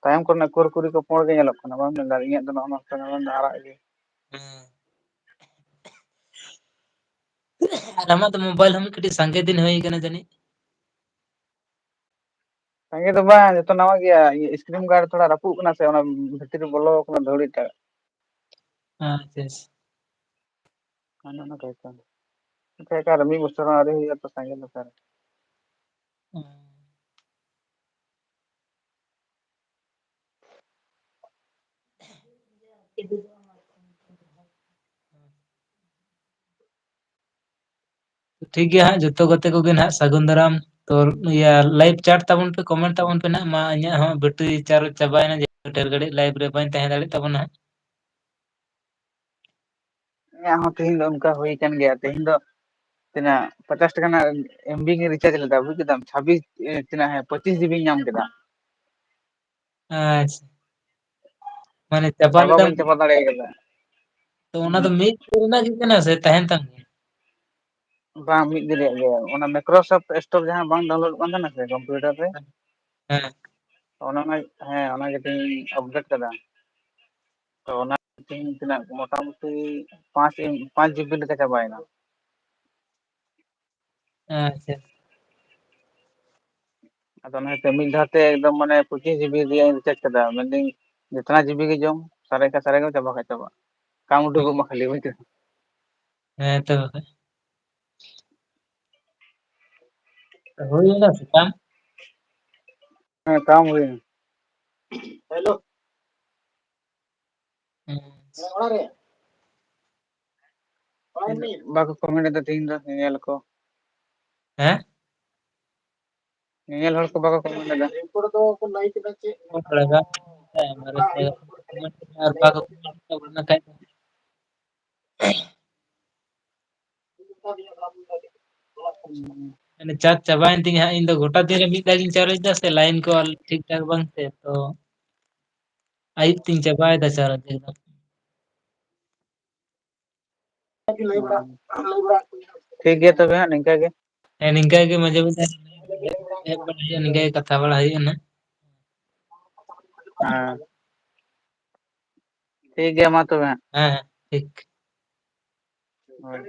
ᱛᱟᱭᱚᱢ ᱠᱚᱨᱮᱱᱟᱜ ᱠᱩᱨᱠᱩᱨᱤ ᱠᱚ ᱯᱩᱸᱰ ᱜᱮ ᱧᱮᱞᱚᱜ ᱠᱟᱱᱟ, ᱵᱟᱢ ᱧᱮᱞ ᱫᱟ? ᱤᱧᱟᱹᱜ ᱫᱚ ᱱᱚᱜᱼᱚ ᱱᱚᱝᱠᱟ ᱧᱮᱞᱚᱜ ᱠᱟᱱᱟ, ᱟᱨᱟᱜ ᱜᱮ᱾ ᱦᱮᱸ᱾ ᱟᱨ ᱟᱢᱟᱜ ᱫᱚ mobile ᱦᱚᱸ ᱢᱤᱫ ᱠᱟᱹᱴᱤᱡ ᱥᱟᱸᱜᱮ ᱫᱤᱱ ᱦᱩᱭ ᱠᱟᱱᱟ ᱡᱟᱹᱱᱤᱡ? ᱥᱟᱸᱜᱮ ᱫᱚ ᱵᱟᱝ, ᱡᱚᱛᱚ ᱱᱟᱣᱟ ᱜᱮᱭᱟ᱾ ᱤᱭᱟᱹ, screen guard ᱛᱷᱚᱲᱟ ᱨᱟᱹᱯᱩᱫ ᱠᱟᱱᱟ ᱥᱮ, ᱚᱱᱟ ᱵᱷᱤᱛᱨᱤ ᱨᱮ ᱵᱚᱞᱚ ᱠᱟᱱᱟ ᱫᱷᱩᱲᱤ ᱴᱟᱜ᱾ ᱟᱪᱪᱷᱟ, ᱟᱪᱪᱷᱟ᱾ ᱚᱱᱮ ᱚᱱᱟ type ᱠᱟᱱᱟ᱾ ᱟᱪᱪᱷᱟ, ᱮᱠᱟᱞ ᱢᱤᱫ ᱵᱚᱪᱷᱚᱨ ᱦᱚᱸ ᱟᱹᱣᱨᱤ ᱦᱩᱭᱩᱜᱼᱟ ᱛᱚ, ᱥᱟᱸᱜᱮ ᱫᱚ ᱚᱠᱟᱨᱮ? ᱦᱩᱸ᱾ ᱴᱷᱤᱠ ᱜᱮᱭᱟ ᱦᱟᱸᱜ, ᱡᱚᱛᱚ ᱜᱟᱛᱮ ᱠᱚᱜᱮ ᱱᱟᱦᱟᱜ ᱥᱟᱹᱜᱩᱱ ᱫᱟᱨᱟᱢ᱾ ᱛᱚ, ᱤᱭᱟᱹ, live chat ᱛᱟᱵᱚᱱ ᱯᱮ, comment ᱛᱟᱵᱚᱱ ᱯᱮ ᱱᱟᱦᱟᱜ᱾ ᱢᱟ, ᱤᱧᱟᱹᱜ ᱦᱚᱸ battery charge ᱪᱟᱵᱟᱭᱮᱱᱟ, ᱡᱮ ᱰᱷᱮᱨ ᱜᱷᱟᱹᱲᱤᱡ live ᱨᱮ ᱵᱟᱹᱧ ᱛᱟᱦᱮᱸ ᱫᱟᱲᱮᱭᱟᱜ ᱛᱟᱵᱚᱱᱟ ᱦᱟᱸᱜ᱾ ᱤᱧᱟᱹᱜ ᱦᱚᱸ ᱛᱮᱦᱮᱧ ᱫᱚ ᱚᱱᱠᱟ ᱦᱩᱭ ᱠᱟᱱ ᱜᱮᱭᱟ᱾ ᱛᱮᱦᱮᱧ ᱫᱚ ᱛᱤᱱᱟᱹᱜ, ᱯᱚᱪᱟᱥ ᱴᱟᱠᱟ ᱨᱮᱱᱟᱜ MB ᱜᱤᱧ recharge ᱞᱮᱫᱟ, ᱵᱩᱡ ᱠᱮᱫᱟᱢ? ᱪᱷᱟᱵᱵᱤᱥ, ᱮ, ᱛᱤᱱᱟᱹᱜ, ᱦᱮᱸ, ᱯᱚᱸᱪᱤᱥ GB ᱧᱟᱢ ᱠᱮᱫᱟ᱾ ᱟᱪᱪᱷᱟ, ᱢᱟᱱᱮ ᱪᱟᱵᱟ ᱪᱟᱵᱟ ᱞᱮᱫᱟᱢ? ᱵᱟᱹᱧ ᱪᱟᱵᱟ ᱫᱟᱲᱮ ᱠᱟᱫᱟ᱾ ᱛᱚ, ᱚᱱᱟ ᱫᱚ ᱦᱩᱸ᱾ ᱢᱤᱫ ᱨᱮᱱᱟᱜ ᱜᱮ ᱠᱟᱱᱟ ᱥᱮ ᱛᱟᱦᱮᱱ ᱛᱟᱢ ᱜᱮᱭᱟ? ᱵᱟᱝ, ᱢᱤᱫ ᱫᱤᱱ ᱨᱮᱭᱟᱜ ᱜᱮ᱾ ᱚᱱᱟ Microsoft Store ᱡᱟᱦᱟᱸ ᱵᱟᱝ downloadᱚᱜ ᱠᱟᱱ ᱛᱟᱦᱮᱱᱟ ᱥᱮ computer ᱨᱮ? ᱦᱮᱸ᱾ ᱚᱱᱟ, ᱚᱱᱟ, ᱦᱮᱸ, ᱚᱱᱟ ᱜᱮᱛᱤᱧ update ᱠᱟᱫᱟ᱾ ᱛᱚ, ᱚᱱᱟ ᱛᱮᱦᱮᱧ ᱛᱤᱱᱟᱹᱜ, ᱢᱚᱴᱟᱢᱩᱴᱤ ᱯᱟᱸᱪ ᱮᱢ, ᱯᱟᱸᱪ GB ᱞᱮᱠᱟ ᱪᱟᱵᱟᱭᱮᱱᱟ᱾ ᱟᱪᱪᱷᱟ᱾ ᱟᱫᱚ ᱚᱱᱟ ᱠᱷᱟᱹᱛᱤᱨ ᱢᱤᱫ ᱫᱷᱟᱣ ᱛᱮ ᱮᱠᱫᱚᱢ, ᱢᱟᱱᱮ, ᱯᱚᱸᱪᱤᱥ GB ᱨᱮᱭᱟᱜ ᱤᱧ recharge ᱠᱟᱫᱟ᱾ ᱢᱮᱱᱫᱟᱹᱧ, ᱡᱮᱛᱱᱟ GB ᱜᱮ ᱡᱚᱢ, ᱥᱟᱨᱮᱡ ᱠᱷᱟᱡ ᱥᱟᱨᱮᱡ ᱜᱮ, ᱪᱟᱵᱟ ᱠᱷᱟᱡ ᱪᱟᱵᱟ᱾ ᱠᱟᱢ ᱩᱰᱩᱠᱚᱜ ᱢᱟ ᱠᱷᱟᱹᱞᱤ, ᱵᱩᱡ ᱠᱮᱫᱟᱢ? ᱦᱮᱸ ᱛᱚ ᱵᱟᱠᱷᱟᱡ᱾ ᱦᱩᱭ ᱮᱱᱟ ᱥᱮ ᱵᱟᱝ? ᱦᱮᱸ, ᱠᱟᱢ ᱦᱩᱭ ᱮᱱᱟ᱾ ᱦᱮᱞᱳ᱾ ᱦᱮᱸ᱾ ᱚᱲᱟᱜ ᱨᱮ? ᱚᱲᱟᱜ ᱨᱮ ᱢᱮᱱᱟᱹᱧᱟ᱾ ᱵᱟᱠᱚ comment ᱮᱫᱟ ᱛᱮᱦᱮᱧ ᱫᱚ, ᱧᱮᱧᱮᱞ ᱠᱚ᱾ ᱦᱮᱸ? ᱧᱮᱧᱮᱞ ᱦᱚᱲ ᱠᱚ ᱵᱟᱠᱚ comment ᱮᱫᱟ᱾ ᱨᱤᱯᱳᱨᱴ ᱫᱚ ᱠᱚ ᱞᱟᱹᱭ ᱠᱮᱫᱟ ᱪᱮᱫ? ᱟᱨ ᱵᱟᱠᱚ comment ᱠᱷᱟᱡ ᱫᱚ᱾ ᱢᱟᱱᱮ charge ᱪᱟᱵᱟᱭᱮᱱ ᱛᱤᱧᱟ ᱦᱟᱸᱜ᱾ ᱤᱧ ᱫᱚ ᱜᱚᱴᱟ ᱫᱤᱱ ᱨᱮ ᱢᱤᱫ ᱫᱷᱟᱣ ᱜᱤᱧ charge ᱮᱫᱟ ᱥᱮ, line ᱠᱚ ᱟᱨ ᱴᱷᱤᱠ ᱴᱷᱟᱠ ᱵᱟᱝ ᱛᱮ, ᱛᱚ ᱟᱹᱭᱩᱵ ᱛᱤᱧ ᱪᱟᱵᱟᱭᱮᱫᱟ charge ᱮᱠᱫᱚᱢ᱾ ᱴᱷᱤᱠ ᱜᱮᱭᱟ ᱛᱚᱵᱮ ᱦᱟᱸᱜ, ᱱᱤᱝᱠᱟ ᱜᱮ᱾ ᱦᱮᱸ, ᱱᱤᱝᱠᱟ ᱜᱮ ᱢᱟᱡᱷᱮ ᱢᱟᱡᱷᱮ ᱮᱯ ᱵᱟᱲᱟ ᱦᱩᱭᱩᱜᱼᱟ, ᱱᱤᱝᱠᱟ ᱜᱮ ᱠᱟᱛᱷᱟ ᱵᱟᱲᱟ ᱦᱩᱭᱩᱜᱼᱟ ᱱᱟᱜ᱾ ᱦᱮᱸ᱾ ᱴᱷᱤᱠ ᱜᱮᱭᱟ ᱢᱟ ᱛᱚᱵᱮ ᱦᱟᱸᱜ᱾ ᱦᱮᱸ, ᱦᱮᱸ, ᱴᱷᱤᱠ᱾ ᱦᱳᱭ᱾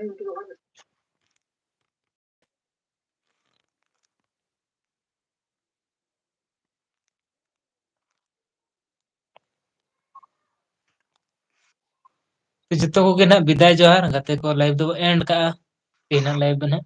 ᱡᱚᱛᱚ ᱠᱚᱜᱮ ᱱᱟᱜ ᱵᱤᱫᱟᱭ ᱡᱚᱦᱟᱨ, ᱜᱟᱛᱮ ᱠᱚ, live ᱫᱚᱵᱚ end ᱠᱟᱜᱼᱟ, ᱛᱮᱦᱮᱧᱟᱜ live ᱫᱚ ᱱᱟᱜ᱾